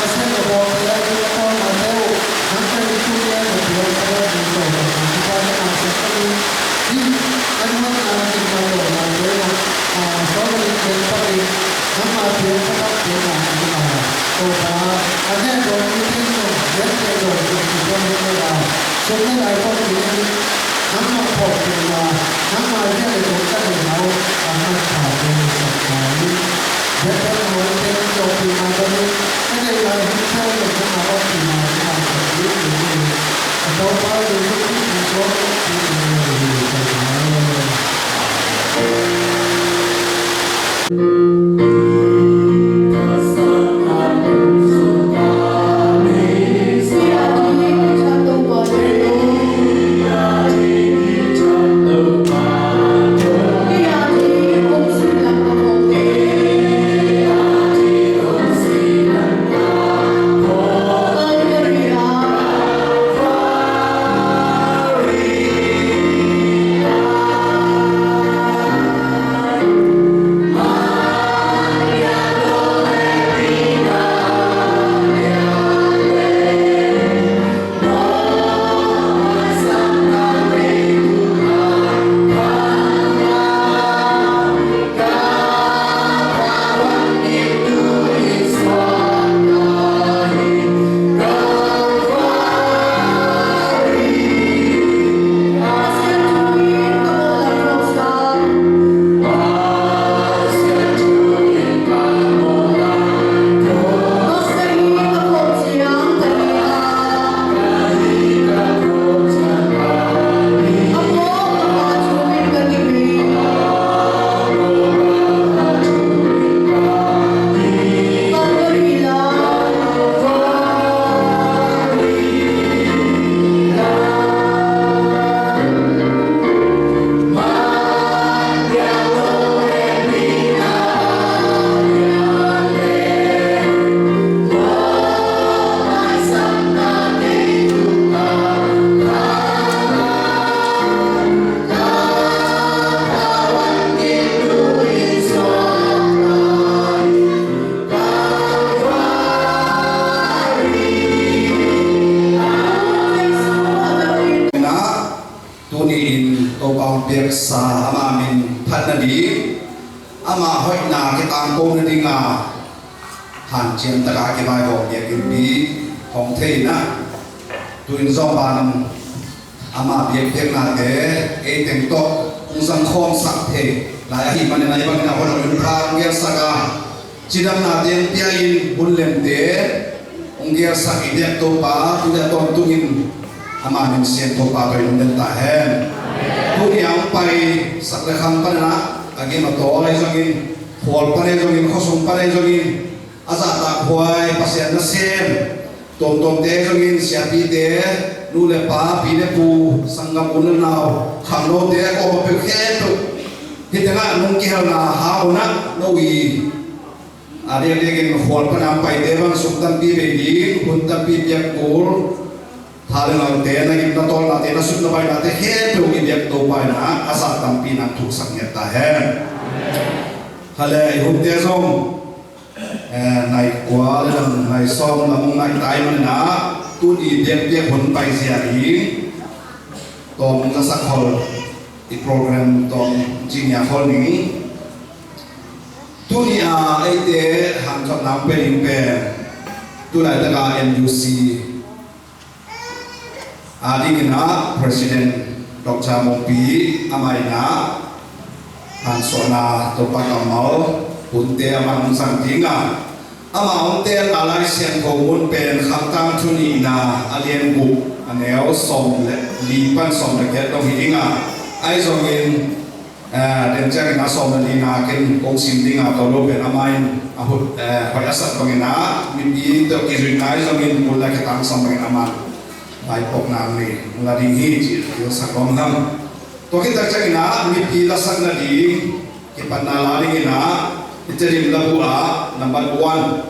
Pasian a bawlte a ding a tawlnate uh, nang pen i tu lian a piang a ding tawh nang thupha na ngahsak ta in. Hih a nuamna ding a tawlnate na, a, sawm a ding pen panin nangma piang thakhamte na ding a, Topa, a neh dawn mite in zong, neh dawn mite in zong, sum le nai tawh ding a ding, nangmah phawk theihna, nangma ziah le tawh ka neihna uh a ngakkhate sak ta in. Biakpiakna uh teng zawhpihna dongin ka neih lai hun khempeuh in nangma awpna nangma sak ding hi. Ka Topa Jesuh Khrih min suang in thupha ka ngen hi. Amen. Tuni-in Topa hong piaksa ama min phat nading, ama hoihna kitangko nadinga hanciam taka kivaivaw biakinnpi hong thei in ah, tu-in zong ban ama biakpiaknate ei teng tawh hong zangkhawmsak thei lai ahih manin, ahi bangin a hon hong in pha hong gelsak a, cidamnate hong pia-in hun lemte hong gelsak i biak Topa, tu-in a tawntungin ama min siangtho Topa tawh in hong den ta hen. Tuni a hong pai sak le khang panin ah, a gim a tawl ahi zongin, khual pan ahi zongin, khuasung pan ahi zongin, a zahtakhuai Pasian nasem tuamtuamte ahi zongin, siapite, nu le pa, pi le pu, sanggam u le nau, khangnote, a kawm a peuh khempeuh, hih tengah nong kihelna hang un ah, no i a diakdiakin khual pan a hong paite bang sum tampi bei ding, hun tampi piak kul, tha le ngalte, na gim na tawlnate, na sut na bainate khempeuh i biak Topa in ah a zah tampi nang thuksak ngiat ta hen. Hale, i hunte zong, eh, nai kua le dang nai sawm lam hong nai ta ahih manin ah, tuni biakpiak hun paizia ding tawm hong zasak khol i program tawm cinia khol ning. Tuni a eite hanthawnna hong pia ding pen, tu laitaka N U C A dingin ah President Doctor Mungpi amah in ah hansuahna Topa kammal hunte amah hong zang ding a, amah hong tel a Lai Siangtho mun pen Khamtang Thu Nihna a lian guk a neu sawm le li pan sawm le giat dong hi ding a, ahi zongin Eh, den ciangin a sawm le lina ken kong sim ding a, tua lo pen amah in a hut, eh, hoih a sak bangin a, mipi tawh kizuihna ahi zongin kul le khe tangsam bangin amah vaipuakna nei la ding hi ci, ci sak bang hang. Tua khit tak ciangin a mipi lasak nading kipatna la dingin a, i Tedim labu ah number one.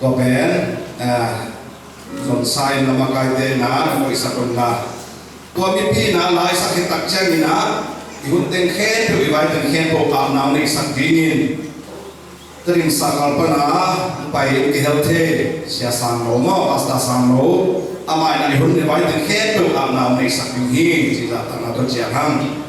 Tua pen, eh, zonsa in lamakaite in a, na koihsak un la. Tua mipi in a la i sak khit tak ciangin a, i hun teng khempeuh, i vai teng khempeuh apna hong neihsak dingin, Tedim Sakal pan a pai in kihel thei Sia Sang Lo maw, Pastor Sang Lo, amah in a i hun i vai teng khempeuh apna hong neihsak ding hi, ci zahtakna tawh ciah hang.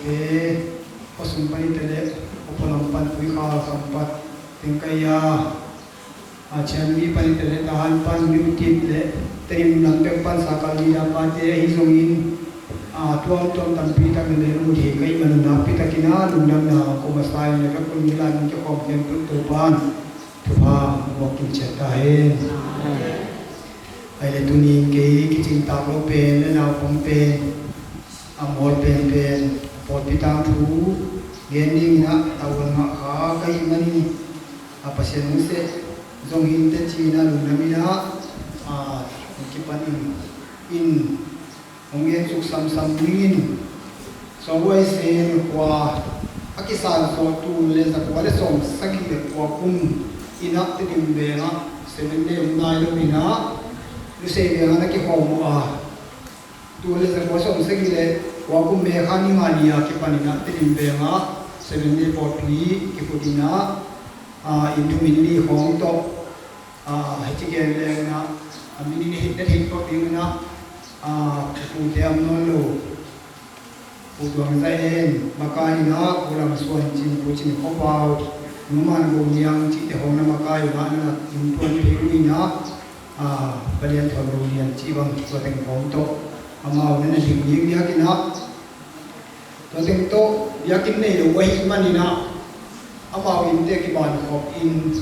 Te, khua sung pan i te le, khua lam pan, Tuikhal kham pan, teng kai a, a, Chiang Mai pan i te le, Tahan pan, Niu Tin le, Tedim lam pek pan, Sakal Lida pa te, ahi zongin, a, tuamtuam tampi tak na le, lungdam ka hih man un nakpi takin a, lungdamna kong masa in le, ka kun mi lai mun kikhawm khempeuh Topa'n thupha hong pia ciat ta hen. Ahi le tuni in kei kicingtak lo pen, le naupang pen, a mawl penpen, pawlpi tangthu gen dingin ah, a uan ngah kha ka hih manin, a Pasian hong seh zong hi in teh ci-in ah lungdam in ah, a, kipan in, in hong gen suk samsam dingin, Sawlhuaisen khua a kisan zawh tul le zakua le sawm sagih le kua kum in ah Tedim veng ah Seventh Day hong nai lo in ah, Lusei veng ah na kihawm uh a, tul le zakua sawm sagih le kua kum May kha ni nga ni a kipan in ah Tedim veng ah Seventh Day pawlpi kikhut in ah, a, inn thum inn li khawng tawh, a, hih ci gen leng in ah, a, mi nih na hih, na hih pawh ding in ah, a, Pu Te Am Nawn Lo, Pu Tuang Za En, makai in ah, Pu Lam Suan Cin, Pu Cin Khua Pau, Nu Man Go Niang cihte khawng na makai in ah, na na inn tuan phei uh in ah, a, Pa Lian Thawn Lo Lian cih bang tua teng khawng tawh amau na na ding ding biakinn ah, tua teng tawh biakinn nei lo ahih manin ah, amau innte kiban khop in,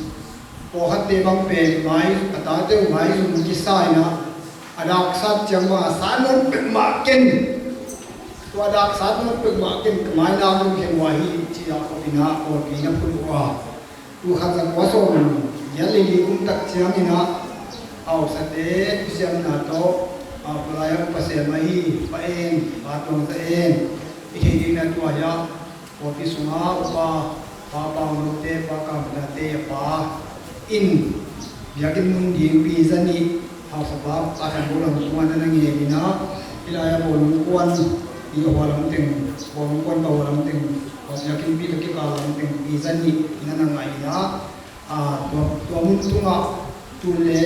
pawlkhatte bang pen mai, a tate uh maizum kisa in ah, a dak sat ciang bang a sat nawn peuhmah ken, tua dak sat nawn peuhmah ken, ka mai na lungkhia uh hi ci-a khop in ah pawlpi na phut uh a, tul khat zakua sawm giat le li kum tak ciangin ah, hausate thusiamna tawh, a, palai a upa sem ahi Pa En, Pa Tuang Za En, i theih ding in ah tua hi a, pawlpi sungah upa, Pa Pau Lo te, Pa Kam Tate a pa in biakinn mun ding pi za nih, hausapa Pa Thang Bo Lam tungah na na ngen in ah, hih lai-ah Bawlung kuan i hua lam teng, Bawlung kuan pa hua lam teng, biakinnpi tawh kikal lam teng pi za nih na na ngah in ah, a, tua, tua mun tungah tul le,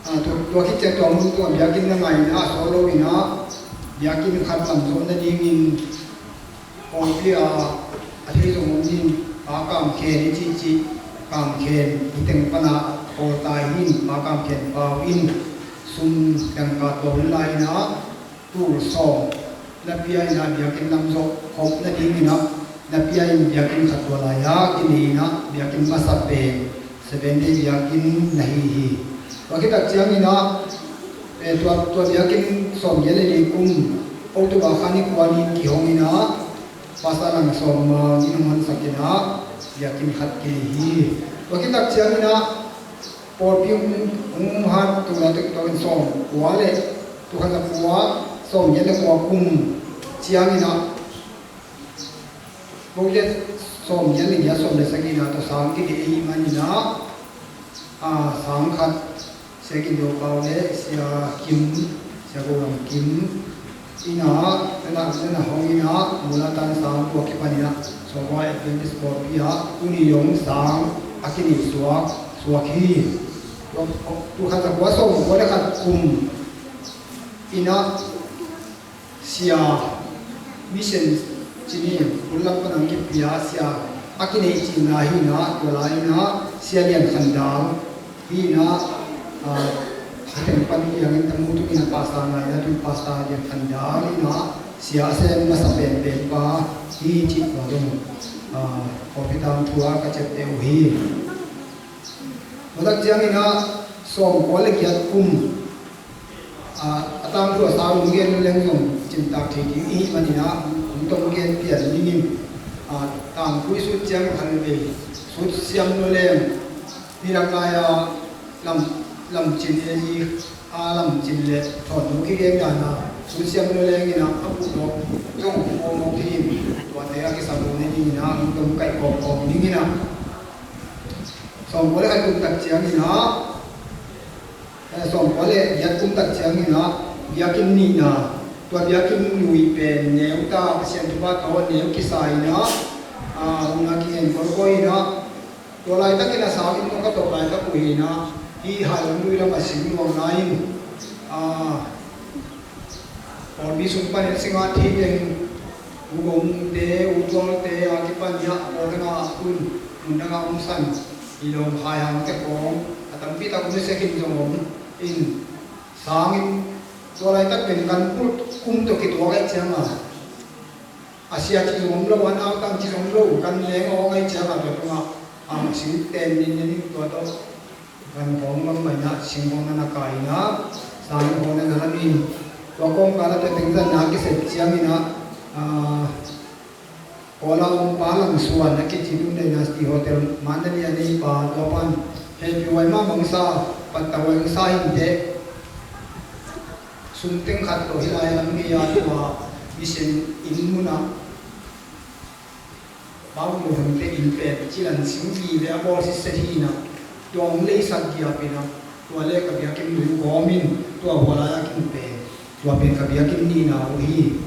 a, tua, tua khit ciang tua mun tungah biakinn na ngah in ah, a sawt lo in ah, biakinn khat lam zawh nadingin, pawlpi a, a thei zong om in, Pa Kam Khen i cihcih, Kam Khen hih teng pan a pawl ta hi in, Pa Kam Khen Pau in sum dangka tua hun lai in ah, tul sawm na pia in ah biakinn lam zawh khop nadingin ah, na pia in biakinn khat tua lai-ah kinei in ah, biakinn masa pen Seventh Day biakinn na hi hi. Tua khit tak ciangin ah, eh, tua, tua biakinn sawm giat le li kum, October kha ni kua ni kihong in ah, Pastor Lang Sawm Mang in hong honsak in ah, biakinn khat kinei hi. Tua khit tak ciangin ah, pawlpi hong, hong hat tul a tek tawh in sawm kua le, tul khat zakua sawm giat le kua kum ciangin ah, Bogia sawm giat le giat, sawm le sagihna tawh sang kidih ahih manin ah, a, sang khat Sia Gin Do Pau le Sia Kim, Sia Go Lam Kim in ah, na na, na na hong in ah, muna tan sang tua kipan in ah, Sawlhua Adventist pawlpi ah tuni dong sang a kinei suak, suak hi. Tua, tua khat zakua sawm kua le khat kum in ah, Sia, mission cih ni, hun lam pan hong kipia sia a kinei cihna hi in ah, tua lai in ah Sia Lian Khan Dal hi in ah, a, a teng pan i hang in tamu tung in ah Pastor ngai in ah, tun Pastor Lian Khan Dal hi in ah, sia a sem masa penpen pa hi cih tua dong, a, pawlpi tangthu ah ka ciapteh uh hi. Tua tak ciangin ah sawm kua le giat kum, a, a tangthu a sau hong gen leng zong cimtak thei ding i hih manin ah, hong tawh hong gen pian dingin, a, tangthu i sut ciang khan vei sut siam lo leng, nidang lai-a lam, lamcin e i, a, lamcin le thawn lo kigen dan a sut siam lo leng in ah, a buh lo zong hong pawm lo dingin, tuate a kisam lo ne dingin ah, hong tawh hong kaih kawmkawm dingin ah, sawm kua le khat kum tak ciangin ah, eh, sawm kua le giat kum tak ciangin ah, biakinn nihna, tua biakinn lui pen neu ta, Pasian thupha tawh neu kisa in ah, ah, hong na kingen kawikawi in ah, tua laitakin a sang inn tawh ka tawp laitak uh hi in ah, hih Hailong lui lam a sim nuam lai in, ah, Pawlpi sung panin a singah thei teng U Gomte, U Tualte a kipan hiah pawl danga hun mun danga omsan i lawm haihangte khawng a tampi tak om sek in zong om in, sangin tua laitak pen kan pulh kum tawh kituak ahih cianga a sia cih zong om lo, a nautang cih zong om lo, kan leng awng ahih cianga tua tungah a sing ten nin tua tawh kan hawng bang mah inah sing hawng na na kai inah sang hawng na na lam in tua kawmkal ah tua teng zan na kisep ciang inah Kuala Lumpur lang suan a kici Dundee Dynasty Hotel Mandalay a neipa tua pan hehpih huai mah bangsa pattah huai bangsa hinteh sum teng khat tawh hi lai lam ngei a tua mission inn munah Bang lo hangte in pen cilan sing vive a bawl sitset hi inah tua hong leisak giap inah tua le ka biakinn lui kawm in tua hua lai a kin pen tua pen ka biakinn nihna uh hi.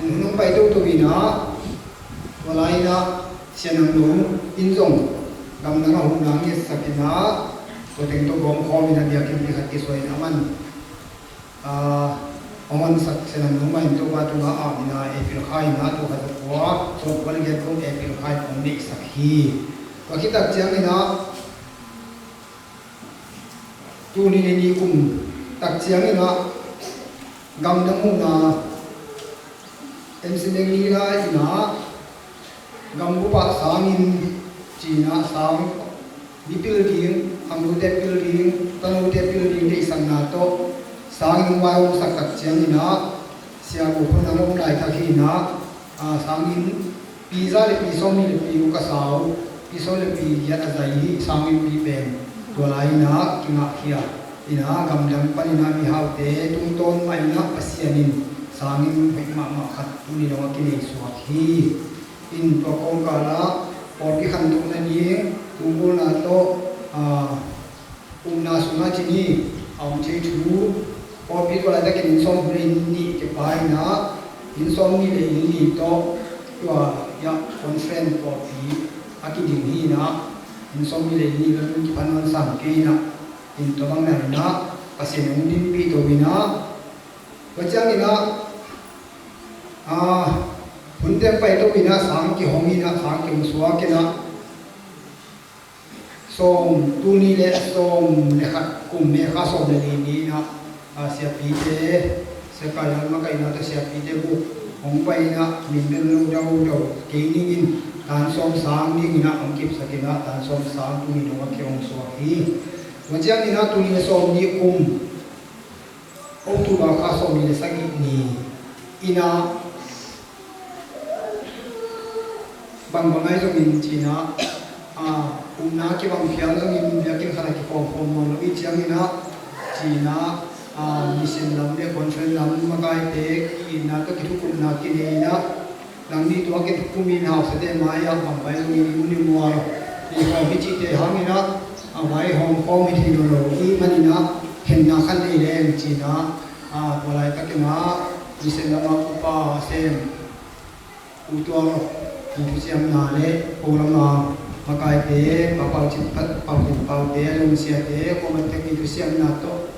In hun hong pai toto inah tua lai inah Sia Nang Nung in zong gamdang a huhna ngetsak inah tua teng tawh gawm khawm inah biakinn pi khat kisuai inah man a hong honsak Sia Nang Nung mah in Topa tungah a om inah April kha inah tua khat a kua sawm kua le giat kong April kha in hong neihsak hi. Tua khit tak ciang inah tul nih le nih kum tak ciang inah gamdang huhna M C Meng Lila inah gambup ah sangin ci inah sang mi pil ding, khangnote pil ding, tanote pil ding deihsakna tawh sangin hong vai hong sak tak ciang inah Sia Gu Khun Nang om laitak hi inah sangin pi za le pi sawmnih le pi guk a sau, pi sawm le pi giat a zai hi. Sangin pi pen tua lai inah kingahkhia inah gamdang pan inah mihaute tungtawn mah inah Pasian in sangin hoih mahmah khat tuni dong a kinei suak hi. In tua kawmkal ah pawlpi khantohna ding tumbulna tawh upna sungah cin hi. A om thei thu pawlpi tua laitakin inn sawmnih le inn nih kipai inah inn sawmnih le inn nih tawh tua hiah conference pawlpi a kiding hi inah inn sawmnih le inn nih lam in kiphan hong sang kei inah in tua bang na inah Pasian hong dinpih to inah tua ciang inah hun teng pai to inah sang kihong inah sang kihong suak inah sawm tul nih le sawm le khat kum May kha sawm le li ni inah siapite, Sia Kai Lal makaihna tawh siapite guk hong pai inah min bel lo daudau kei ning in tan sawm sang ding inah hong kipsak inah tan sawm sang tul nih dong a kihong suak hi. Tua ciang inah tul nih le sawm nih kum October kha sawm nih le sagih ni inah bang bang ahi zongin ci inah upna kibang phial zongin biakinn khat a kikhawm khawm nawn lo i ciang inah ci inah mission lam le conference lam makaite ki-itna tawh kithukupna kinei inah nang nih tua kithukum in hausate mai-ah bang pai zongin i mun i mual i khawm i cihte hang inah a vai hawm khawm i thei lo lo i man inah khenna khat nei leng ci inah tua laitakin ah mission lam ah upa sem U Tual, inn thusiamna le ko lam a makaite, Pa Pau Cin Phat, Pau Cin Paute, a lungsiate, ko man tek inn thusiamna tawh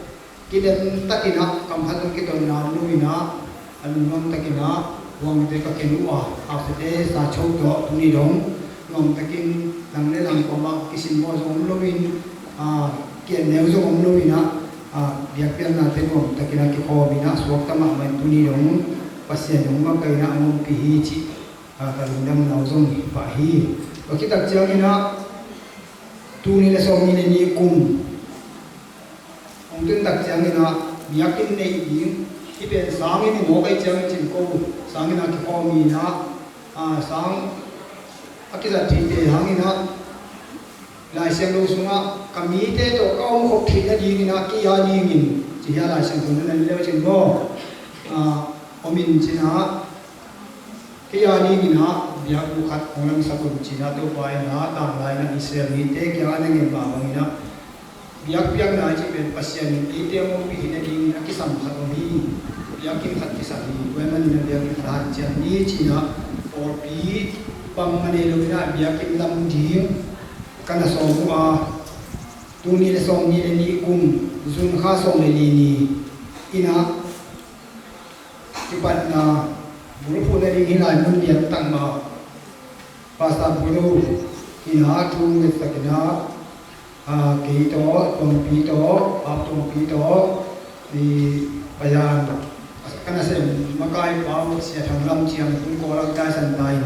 kidem takin ah kam khat hong kitonna om lo inah a lungnuam takin ah huangte ka khen uh a, hausate sa cho tawh tuni dong nuam takin lang le lang kawmah kisinmawh zong om lo in, kienneu zong om lo inah biakpiaknate nuam takin ah kikhawm inah suakta mahmah in tuni dong Pasian in hong makaih inah hong ompih hi cih ka lungdamna uh zong hi pah hi. Tua khit tak ciang inah tul nih le sawm nih le nih kum hong tun tak ciang inah biakinn neih ding hih pen sanginn i mawk ahih ciang cin ko sanginn ah kikhawm inah sang a kizat theite hang inah Lai Siangtho sungah ka mite tawh ka om khop theih nadingin ah kei a dingin ci hi a, Lai Siangtho na nan leu cin maw? Om in cin ah kei a dingin ah biakbuk khat hong lamsak un cin ah Topa in ah tanglai in ah Israel mite kiangah na ngen mah bangin ah biakpiakna i cih pen Pasian in eite hong ompih hi nadingin a kisam khat om hi. Biakinn khat kisam hi. Tua ahih manin ah biakinn khat hanciam ni cin ah pawlpi bangmah nei lo in ah biakinn lam ding ka na sawm uh a, tul nih le sawm nih le nih kum June kha sawm le li ni inah kipan Bulphuh nading hih lai mun lian tangah Pastor Bulu in ah thu ngetsak in ah, ah, kei tawh, Tuangpi tawh, Pap Tuangpi tawh, i payan ka nasem makai pau Sia Thang Lam Ciang, Tung Kawl ah taisan ta in,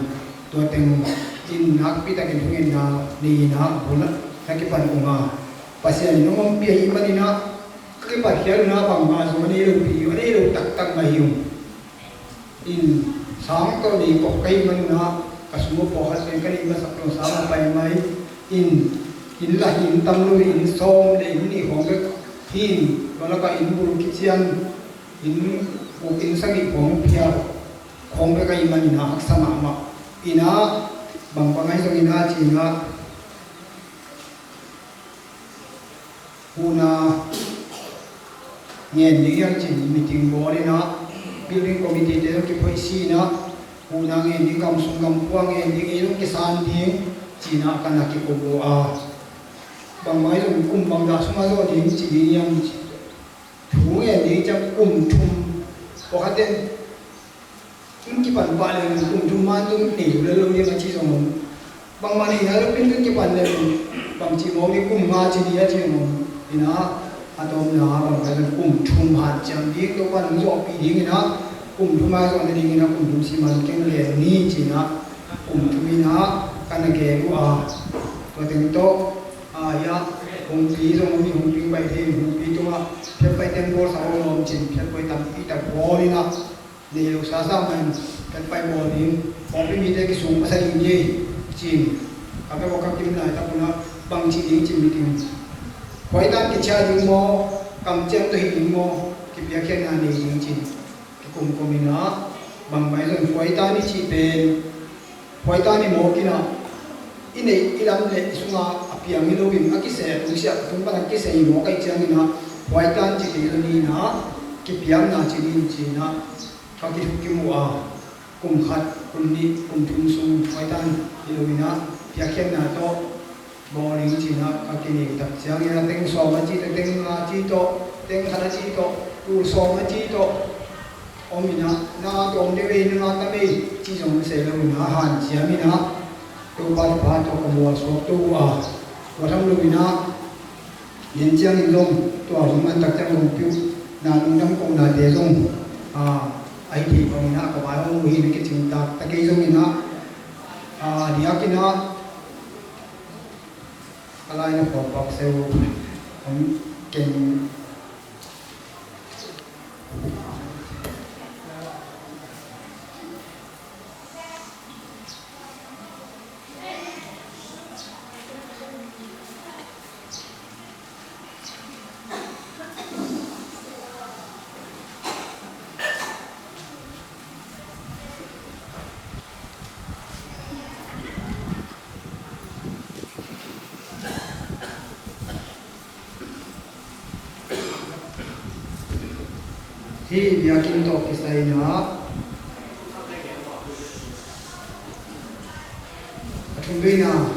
tua teng in nakpi takin thungetna nei in ah bul ah na kipan ung a, Pasian in hong ompih ahih manin ah ka kipatkhiat un ah bangmah zong a nei lopi, a nei lo taktak mah hi ung. Inn sang tawh nei kop ka hih manun ah ka sum uh pawlkhat pen ka neih masak tawh sang a pai mai. Inn, inn la hi, inn tam lo hi, inn sawm le inn nih khawng bek hi. Inn tua lakah inn bul kician, inn guk inn sagih khawng phial khawng bek ahih manin ah haksa mahmah. Inn ah bang bang ahi zongin ah ci-in ah huhna ngen ding hiam ci-in meeting bawl in ah, building committee te zong kiphoih si in ah, huhna ngen ding, gam sung gam pua ngen ding, ei zong kisan ding ci-in ah ka na kikum uh a. Bangmah hi zong kum bangzah sungah zawh ding ci ding hiam ci. Thu ngen ding ciang kum thum, pawlkhat in tun kipan pah leng kum thum man tun nei lo lel lo ding a ci zong om. Bangmah nei nai lo pin tun kipan leng bangci mawk ding, kum nga ci ding a ci zong om. Inn ah a tawpna bang pai leng kum thum hanciam ding, Topa nung zawhpih ding in ah kum thum a zawh nading in ah kum thum siman keng leng ni ci-in ah kum thum in ah ka na gen uh a. Tua teng tawh a, hiah Hungpi zong om hi, Hungpi pai thei, Hungpi tungah phiatpai teng bawlsa om om ci-in phiatpai tampi tak bawl in ah nei lo sasa man, kan pai bawl ding, pawlpi mite kisung masa ding hi, ci-in ka pek aw ka kim laitak un ah bangci ding ci-in meeting. Khuaitan kichia ding maw, kamciam tawh hi ding maw, kipiakkhiatna nei ding ci-in kikum kum in ah, bangmah hi zong khuaitan i cih pen khuaitan i mawk in ah, i neih i lam le i sungah a piang hi loin a kiseh, a tungsiah a tung pan a kiseh i mawk ahih ciangin ah, khuaitan ci kei lo ni in ah, kipiakna ci ni in ci-in ah ka kithuk kimu a, kum khat, kum nih, kum thum sung khuaitan hi lo in ah piakkhiatna tawh bawl ding ci-in ah ka kinei tak ciangin ah, teng sawm a ci tawh, teng nga a ci tawh, teng khat a ci tawh, tul sawm a ci tawh om in ah, na tawm deuh ei, na nga tam ei ci zong sei lo in ah hanciam in ah, Topa thupha tawh ka mualsuak to uh a, tua tham lo in ah, nen ciangin zong tua hun man tak ciang hong piuh na lungdam kohnate zong, a, a hi thei bangin ah ka vai hong uh hi na kicing tak ta kei zongin ah, a, diakin ah, a lai na khuapak seu om ken. Hih biakinn tawh kisai in ah, a thum vei in ah,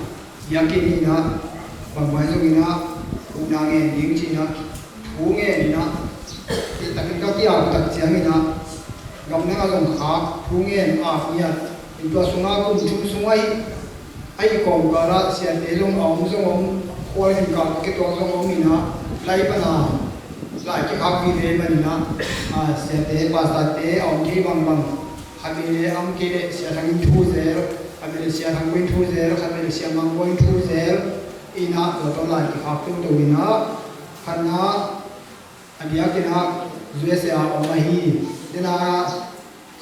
biakinn in ah, bangmah zong in ah, huhna ngen ding ci-in ah, thu ngen in ah, ih takin ka kiau tak ciangin ah, gamdang ah zong khak, thu ngen, ap ngiat in, tua sungah kum thum sung ahi, ahi kawmkal ah siate zong a om zong om, khual khenkal kituak zong om in ah, lai pan a lai kikhak vive man in ah, a, siate, pastorte a om thei bangbang, khat vei leh a om kei leh Sia Thang in thu zel, khat vei leh Sia Thang Boi in thu zel, khat vei leh Sia Mang Boi in thu zel in ah, tua tawh lai kikhak toto in ah, khatna a diakin ah U S A a om ahi, den ah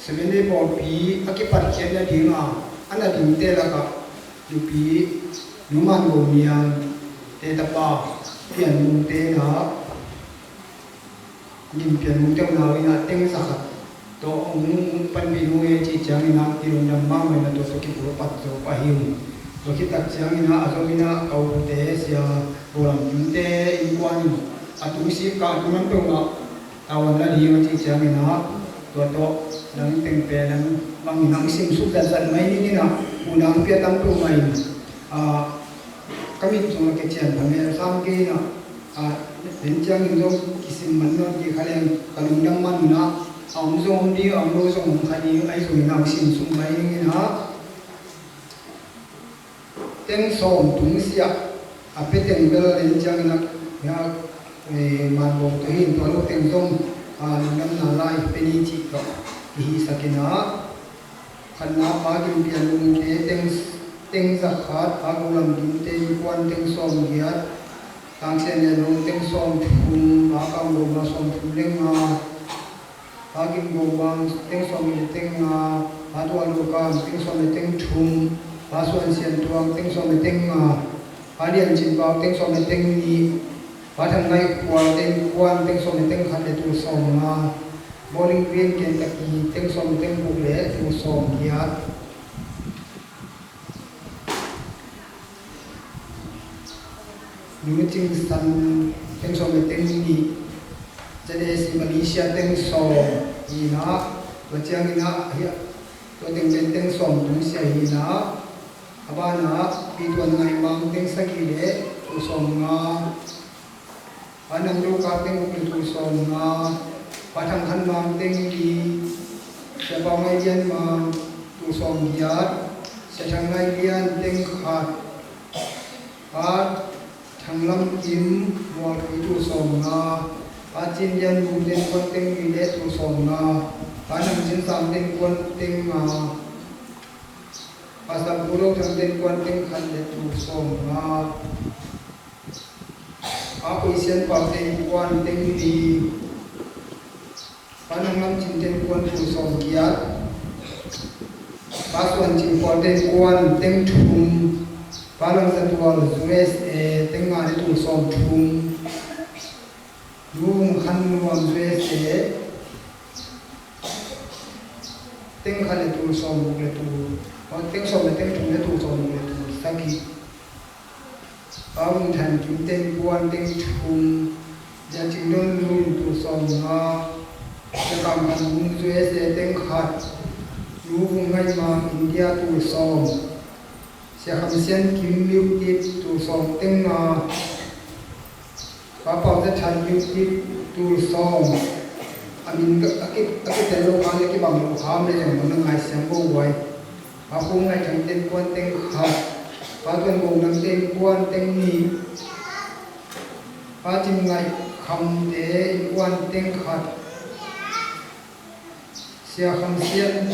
Seventh Day pawlpi a kipatkhiat nading a, a na dingte lakah nupi Nu Man Go Niang te tapa Pian Mung te in ah, Gin Pian Mung te unau in ah teng za khat tawh hong, hong panpih nung e cih ciangin ah, i lungdam mahmah in ah tua tawh kipulphat zo pah hi ung. Tua khit tak ciangin ah, a zom in ah ka ute Sia Go Lam Kim te innkuan in a tungsik ka a tung lam peuhmah tavuan la ding a cih ciangin ah, tua tawh nang teng pen nang bangin nang simsuk zatzat mai ning in ah, unau pia tam peuhmah in, ah, ka mit zong a kician pha mel sam kei in ah, ah, den ciangin zong kisim man nawn kei kha leng ka lungdam man un ah, A om zong om ding, a om lo zong om kha ding, ahi zongin a hong sin sung mai ing in ah, teng sawm tung siah a pia teng bel en ciangin ah, eh, manbawng tawh hi in, tua lo teng zong, ah, lungdamna lai pia ni cih tawh kihisak in ah, khatna Pa Gin Pian Lung te teng, teng za khat, Pa Go Lam Gin te innkuan teng sawm giat, Tang Sian Lian Lung teng sawm thum, Pa Kam Go Ma sawm thum le nga, Pa Gin Go Mang teng sawm le teng nga, Pa Tua Lo Kam teng sawm le teng thum, Pa Suan Sian Tuang teng sawm le teng nga, Pa Lian Cin Pau teng sawm le teng nih, Pa Thang Ngai Khual teng kuan teng sawm le teng khat le tul sawm nga, Bowling Green Kentucky teng sawm le teng guk le tul sawm giat. Nu Cing San teng sawm le teng nih, Z A C Malaysia teng sawm hi in ah, tua ciangin ah, hiah, tua teng pen teng sawm tung sia hi in ah, a banah Pi Tuan Ngai Mang teng sagih le tul sawm nga, Pa Nang Do Kap teng guk le tul sawm nga, Pa Thang Khan Mang teng li, Sia Pau Ngai Lian Mang tul sawm giat, Sia Thang Ngai Lian teng khat, Pa Thang Lam Kim Mualpui tul sawm nga, Pa Cin Lian Mu teng kuan teng li le tul sawm nga, Pa Nang Cin Sang teng kuan teng nga, Pa Sa Bu Lo Thang teng kuan teng khat le tul sawm nga, Pa Khui Sian Pau teng kuan teng li, Pa Nang Lam Cin teng kuan tul sawm giat, Pa Suan Cin Pau teng kuan teng thum, Pa Lang Sa Tual U S A teng nga le tul sawm thum, Nu Vung Khan Nuam U S A teng khat le tul sawm guk le tul, teng sawm le teng thum le tul sawm guk le tul sagih. Pa Vung Than Kim teng kuan teng thum, Sia Cing Don Lun tul sawm nga, Sia Kam Khan Vung U S A teng khat, Nu Vung Ngai Mang India tul sawm, Sia Kham Sian Kim Myo Kip tul sawm teng nga, Pa Pau Za Than Myo Kip tul sawm. A min a ki, a kitel lo kha le kibang lo kha om le zong na ngaisiam ko guai. Pa Pu Ngai Thang teng kuan teng khat, Pa Tuan Go Nang teng kuan teng nih, Pa Cin Ngai Kham te innkuan teng khat, Sia Kham Sian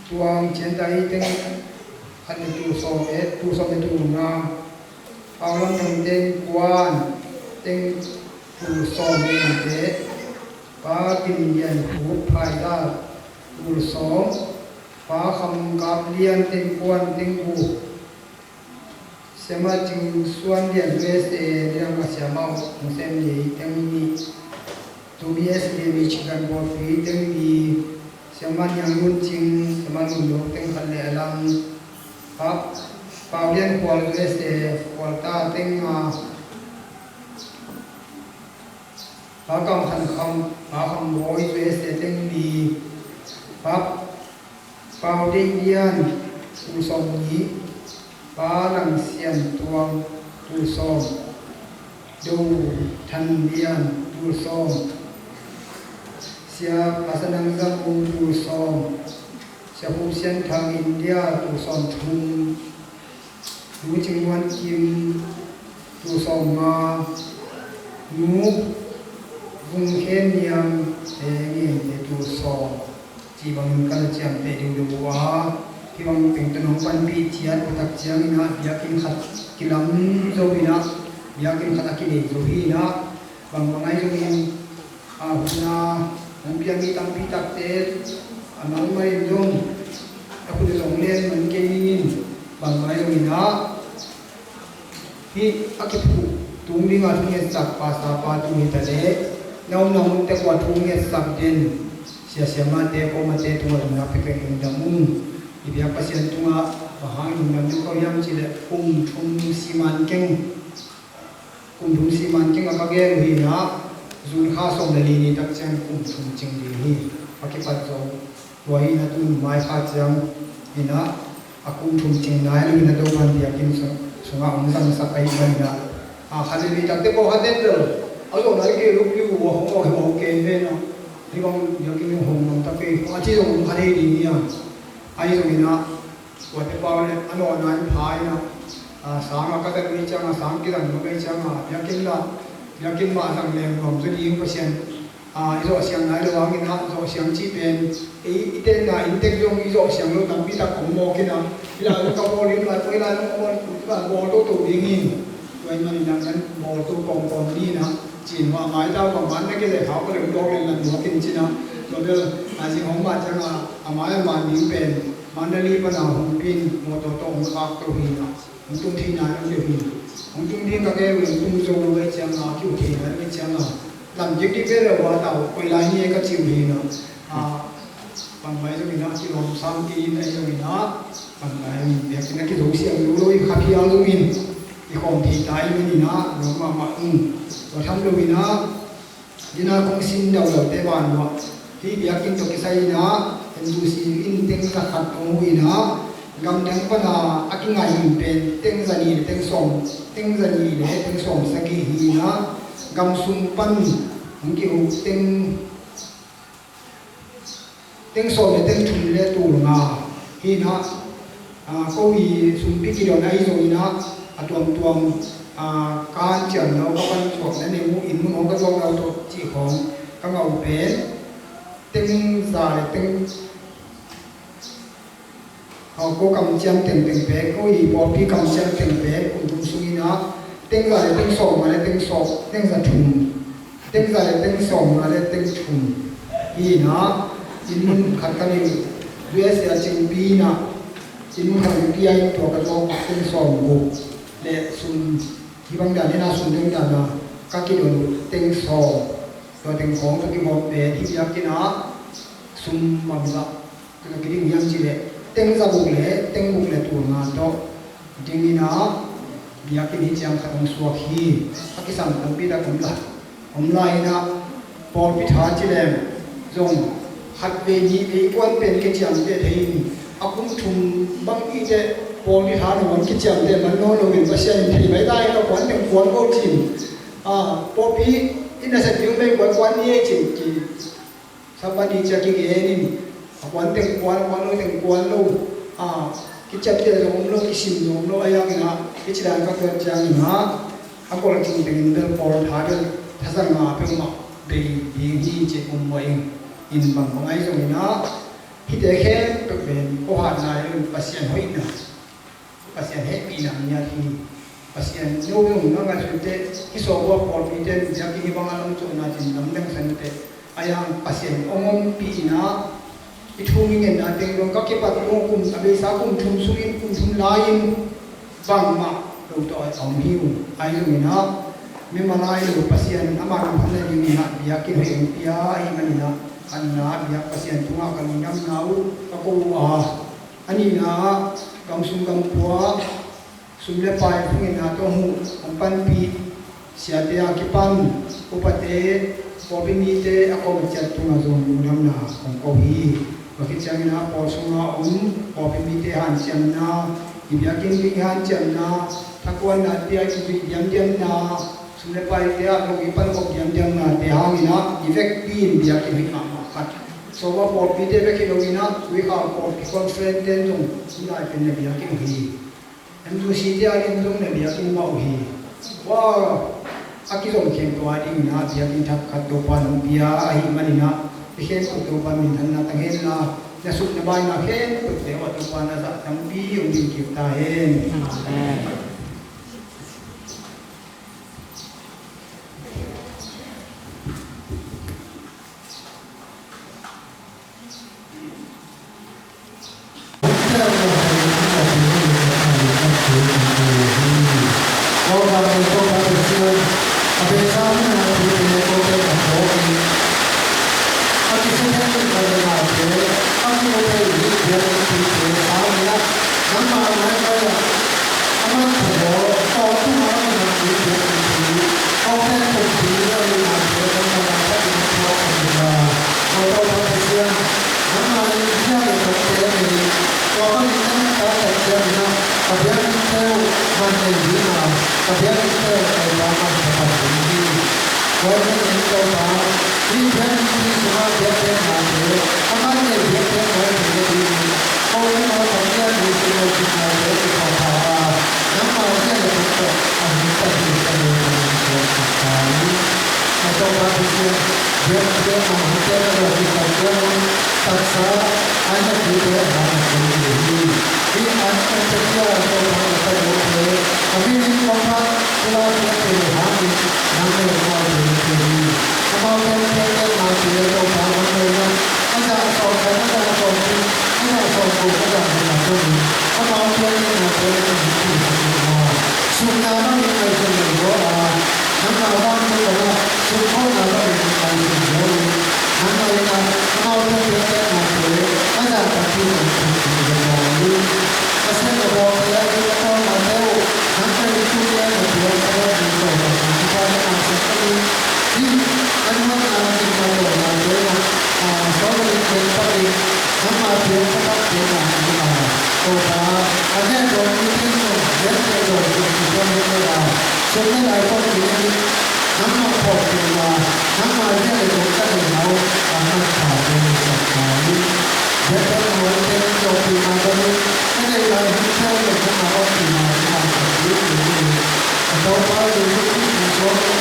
Tuang Cian Tai teng khat le tul sawm le, tul sawm le tul nga, Pau Lam Thang teng kuan teng tul sawm le nih te, Pa Kim Lian Khup Phai Dal tul sawm, Pa Kham Kap Lian teng kuan teng guk, Siama Cing Suan Lian U S A nidang a siama hong sem ni teng nih, Tumi S K Michigan Bawlpui teng li, Siama Niang Lun Cing, Siama Lun Lo teng khat le a lang, Pa Pau Lian Khual U S A Khual ta teng nga, Pa Kam Khan Kham, Pa Kham Bawi U S A teng li, Pa Pau Deih Lian tul sawm nih, Pa Lang Sian Tuang tul sawm, Do Than Lian tul sawm, Sia Pasanang Zam Ung tul sawm, Sia Pu Sian Thang India tul sawm thum, Nu Cing Muan Kim tul sawm nga, Nu Vung Khen Niang, eh, Ngen te tul sawm. Ci bangin ka la ciamteh dingdong uh a, hih bang pengte nong panpih ciat uh tak ciangin ah biakinn khat kilam zo in ah, biakinn khat a kinei zo hi in ah, bang bang ahi zongin, a, hun a hong piang mi tampi takte a nang mai in zong a hun zong len man kei ning in, bang bang ahi zongin ah, hih a kiphuh tung ding a thu ngetsak pastor pa tung hi ta leh, na omna mun tek uh a thu ngetsak den sia siamate, kuamate tungah lungdam pia keng, lungdam ung. I biak Pasian tungah bang hang lungdam ding ko hiam cih leh kum thum siman keng, kum thum siman keng a ka gel uh hi in ah, June kha sawm le li ni tak ciang kum thum cing ding hi. A kipat zo. Tua hi in ah tun mai kha ciang in ah, a kum thum cing nai lo in ah Topa'n biakinn sung, sungah hong zangsak ahih manin ah, a khat le li takte pawh khat den tel a zawh nai kei lo pi uh a hong awh hong awh ken ve in ah. Hih bang biakinn hong nuam tak hi. A ci zong hong kha thei ding hi a. Ahi zongin ah, tuate pau le a nawhna in pha in ah, a, sang a ka zat ngei ciang a, sang kizang ngei ciang a, biakinn la, biakinn mah zang leng nuam zaw ding Pasian. A, i zawh siang nai lo hangin ah, zawh siang cih pen, ei, i tenna inntek zong i zawh siang lo tampi tak om mawk in ah. Hih lai zong ka bawl ding, lai poi lai zong ka bawl, ka bawl toto ding hi. Tua ahih manin ah, kan bawl to kawmkawm ni in ah. Cin hua mai tau bang man na kei le khau ka lem dawk lem lan nuak in cin ah. Tua bel a zing hong mah ciang a, a mai a man ding pen Mandalay pan a hong pin mawtaw tawh hong khak to hi in ah. Hong tung thei nai lo deuh hi. Hong tung ding ka kei uh in tung zo lo ve ciang a, kiu thei nai lo ve ciang a. Lam dikdik ve lo a tau koi lai ni e ka ci uh hi in ah. A, bang mai zongin ah kilawm sam kei in ahi zongin ah, bang lai in biakinn ah kizo siam lo lo i kha phial lo in i khawm thei ta i manin ah nuam mahmah ung. Tua tham lo in ah, ina kong sin daudaute ban uh ah, hih biakinn tawh kisai in ah, N U C in teng za khat hong huh in ah, gamdang pan a a kingai hun pen teng za nih le teng sawm, teng za nih le teng sawm sagih hi in ah, gam sung pan hong kihuh teng teng sawm le teng thum le tul nga hi in ah, a, ko i sumpi kidon ahi zongin ah, a tuamtuam, a, ka hanciam lo, ka pan suak na neu, inn mun hong ka zuak lo tawh cih khawng ka ngah uh pen, teng za le teng, a, ko kamciam tengteng pen, ko i pawlpi kamciam tengteng pen kum thum sungin ah, teng za le teng sawm nga le teng sawm, teng za thum, teng za le teng sawm nga le teng thum hi in ah, inn mun khat ka nei, U S A a cingpi in ah, inn mun khat ka nei, tua ka zawh teng sawm guk le sum, hih bang dan in ah sum dang dan a ka kidon teng sawm, tua teng khawng ka kibawm pen hih biakinn ah sum bangzah ka kiding hiam cih leh, teng za guk le teng guk le tul nga tawh ding in ah, biakinn hih ciang khat hong suak hi. A kisam tampi tak om lai, om lai in ah, pawlpi tha ci leng zong khat vei nih vei kuan pen kiciamteh thei in, a kum thum bang i teh pawlpi tha nangawn kiciamteh man nawn lo in, Pasian in thei mai ta in, a kuan teng kuan ko cin, a, pawlpi in a sep ding vei kuan kuan ni ei cin ki Sabbath ni ciang kigen in, a kuan teng kuan, a kuan lo teng kuan lo, a, kiciapteh zong om lo, kisim zong om lo, a yang in ah, kici dan ka tuat ciangin ah, a kol cing tengin bel pawl tha bel, tha za nga peuhmah bei ding hi ci um mawh ing, in bangbang ahi zongin ah, hihte khempeuh pen, ko hatna in Pasian hoihna. Pasian hehpihna ngiat hi. Pasian no zong na ngaihsut teh, hih Sawlbua pawlpite in biakinn hih bang a lamcawhna cin lamdang san teh, a yang Pasian hong ompih in ah, i thu i ngetna teng dong ka kipat tung kum, a beisa kum thum sungin kum thum lai-in bangmah lo tawh a om hi uh. Ahi zongin ah, mimal lai lo Pasian amah lungkhamna dingin ah biakinn hoih hong pia ahih manin ah, khatna biak Pasian tungah ka lungdamna uh ka ko uh a, a nihna ah, gam sung gam pua, sum le pai thungetna tawh hong panpih siate a kipan, upate, pawlpi mite a kawm a ciat tungah zong lungdamna kong ko hi. Tua khit ciangin ah pawl sunga om pawlpi mite hanciamna, i biakinn ding hanciamna, thakuannate a i zuih diamdiamna, sum le paite ah zong i pankhop diamdiamnate hangin ah i vekpi in biakinn hoih mahmah khat. Sawlbua pawlpite bek hi loin ah, Tuikhal pawlpi conference ten zong hih lai pen na biakinn uh hi. M U C te a ding zong na biakinn mah uh hi. Ua, a kizom khempeuh a dingin ah biakinn thak khat Topa'n hong pia ahih manin ah, hih khempeuh Topa'n minthanna tang hen la, na suk na baina khempeuhte uah Topa'n a zah tampi hong ding kik ta hen. Amen. Dawi na in Topa, hih biakinn sungah biakpiaknate, a man nei biakpiaknate na dingin, ko le nau thangtian ni sungah singate i thawhpha a, nangmah zia le tungtawh a hing Pathian ka dingin suak sak ta in. A Topa Pasian, biakpiakna hangte na dawh kipan dingin, taksa, ai na kite a hang a kul hi. Hih an kan Pathian Topa na ka dingte, a min in Topa, Pulak na thei hangin nang le amau thei thei hi. Amau pen pen pen na thei Topa nang le nang. A zah sawm khat, a zah sawm thum, a zah sawm guk, a zah nih a thum hi. Amau pen pen na thei na thei thei hi. Sumna bangin ngaihsun lo zaw a, nangmah bang thu bangah sumkhawmna bangin ngaihsun zaw in. Nangmah in a, amau pen pen pen na thei, a zah khat thei na thei hi. Pasian ka bawngte a ding a tawlnate uh, nang pen in tute na piak ka dawh ding tawh ka ding tawh na kamsak ka ding. Hih a nuamna ding na tawlnate na, a, sawlin ken pa ding, nangma piak ka dawh ding na ding a. Topa, a nek dawh ding ding sung, nek dawh ding ding ding ding a. Sum le lai tawh ding ding, nangma phawk ding a, nangma zia le tawh ka ding a, a nang ka ding sak ka ding. Bethel mual te in zawhpihna dongin, ka neih lai hun khempeuh in nangmah ompihna in a sak ding ding in. Ka Topa Jesu Khrih min suang in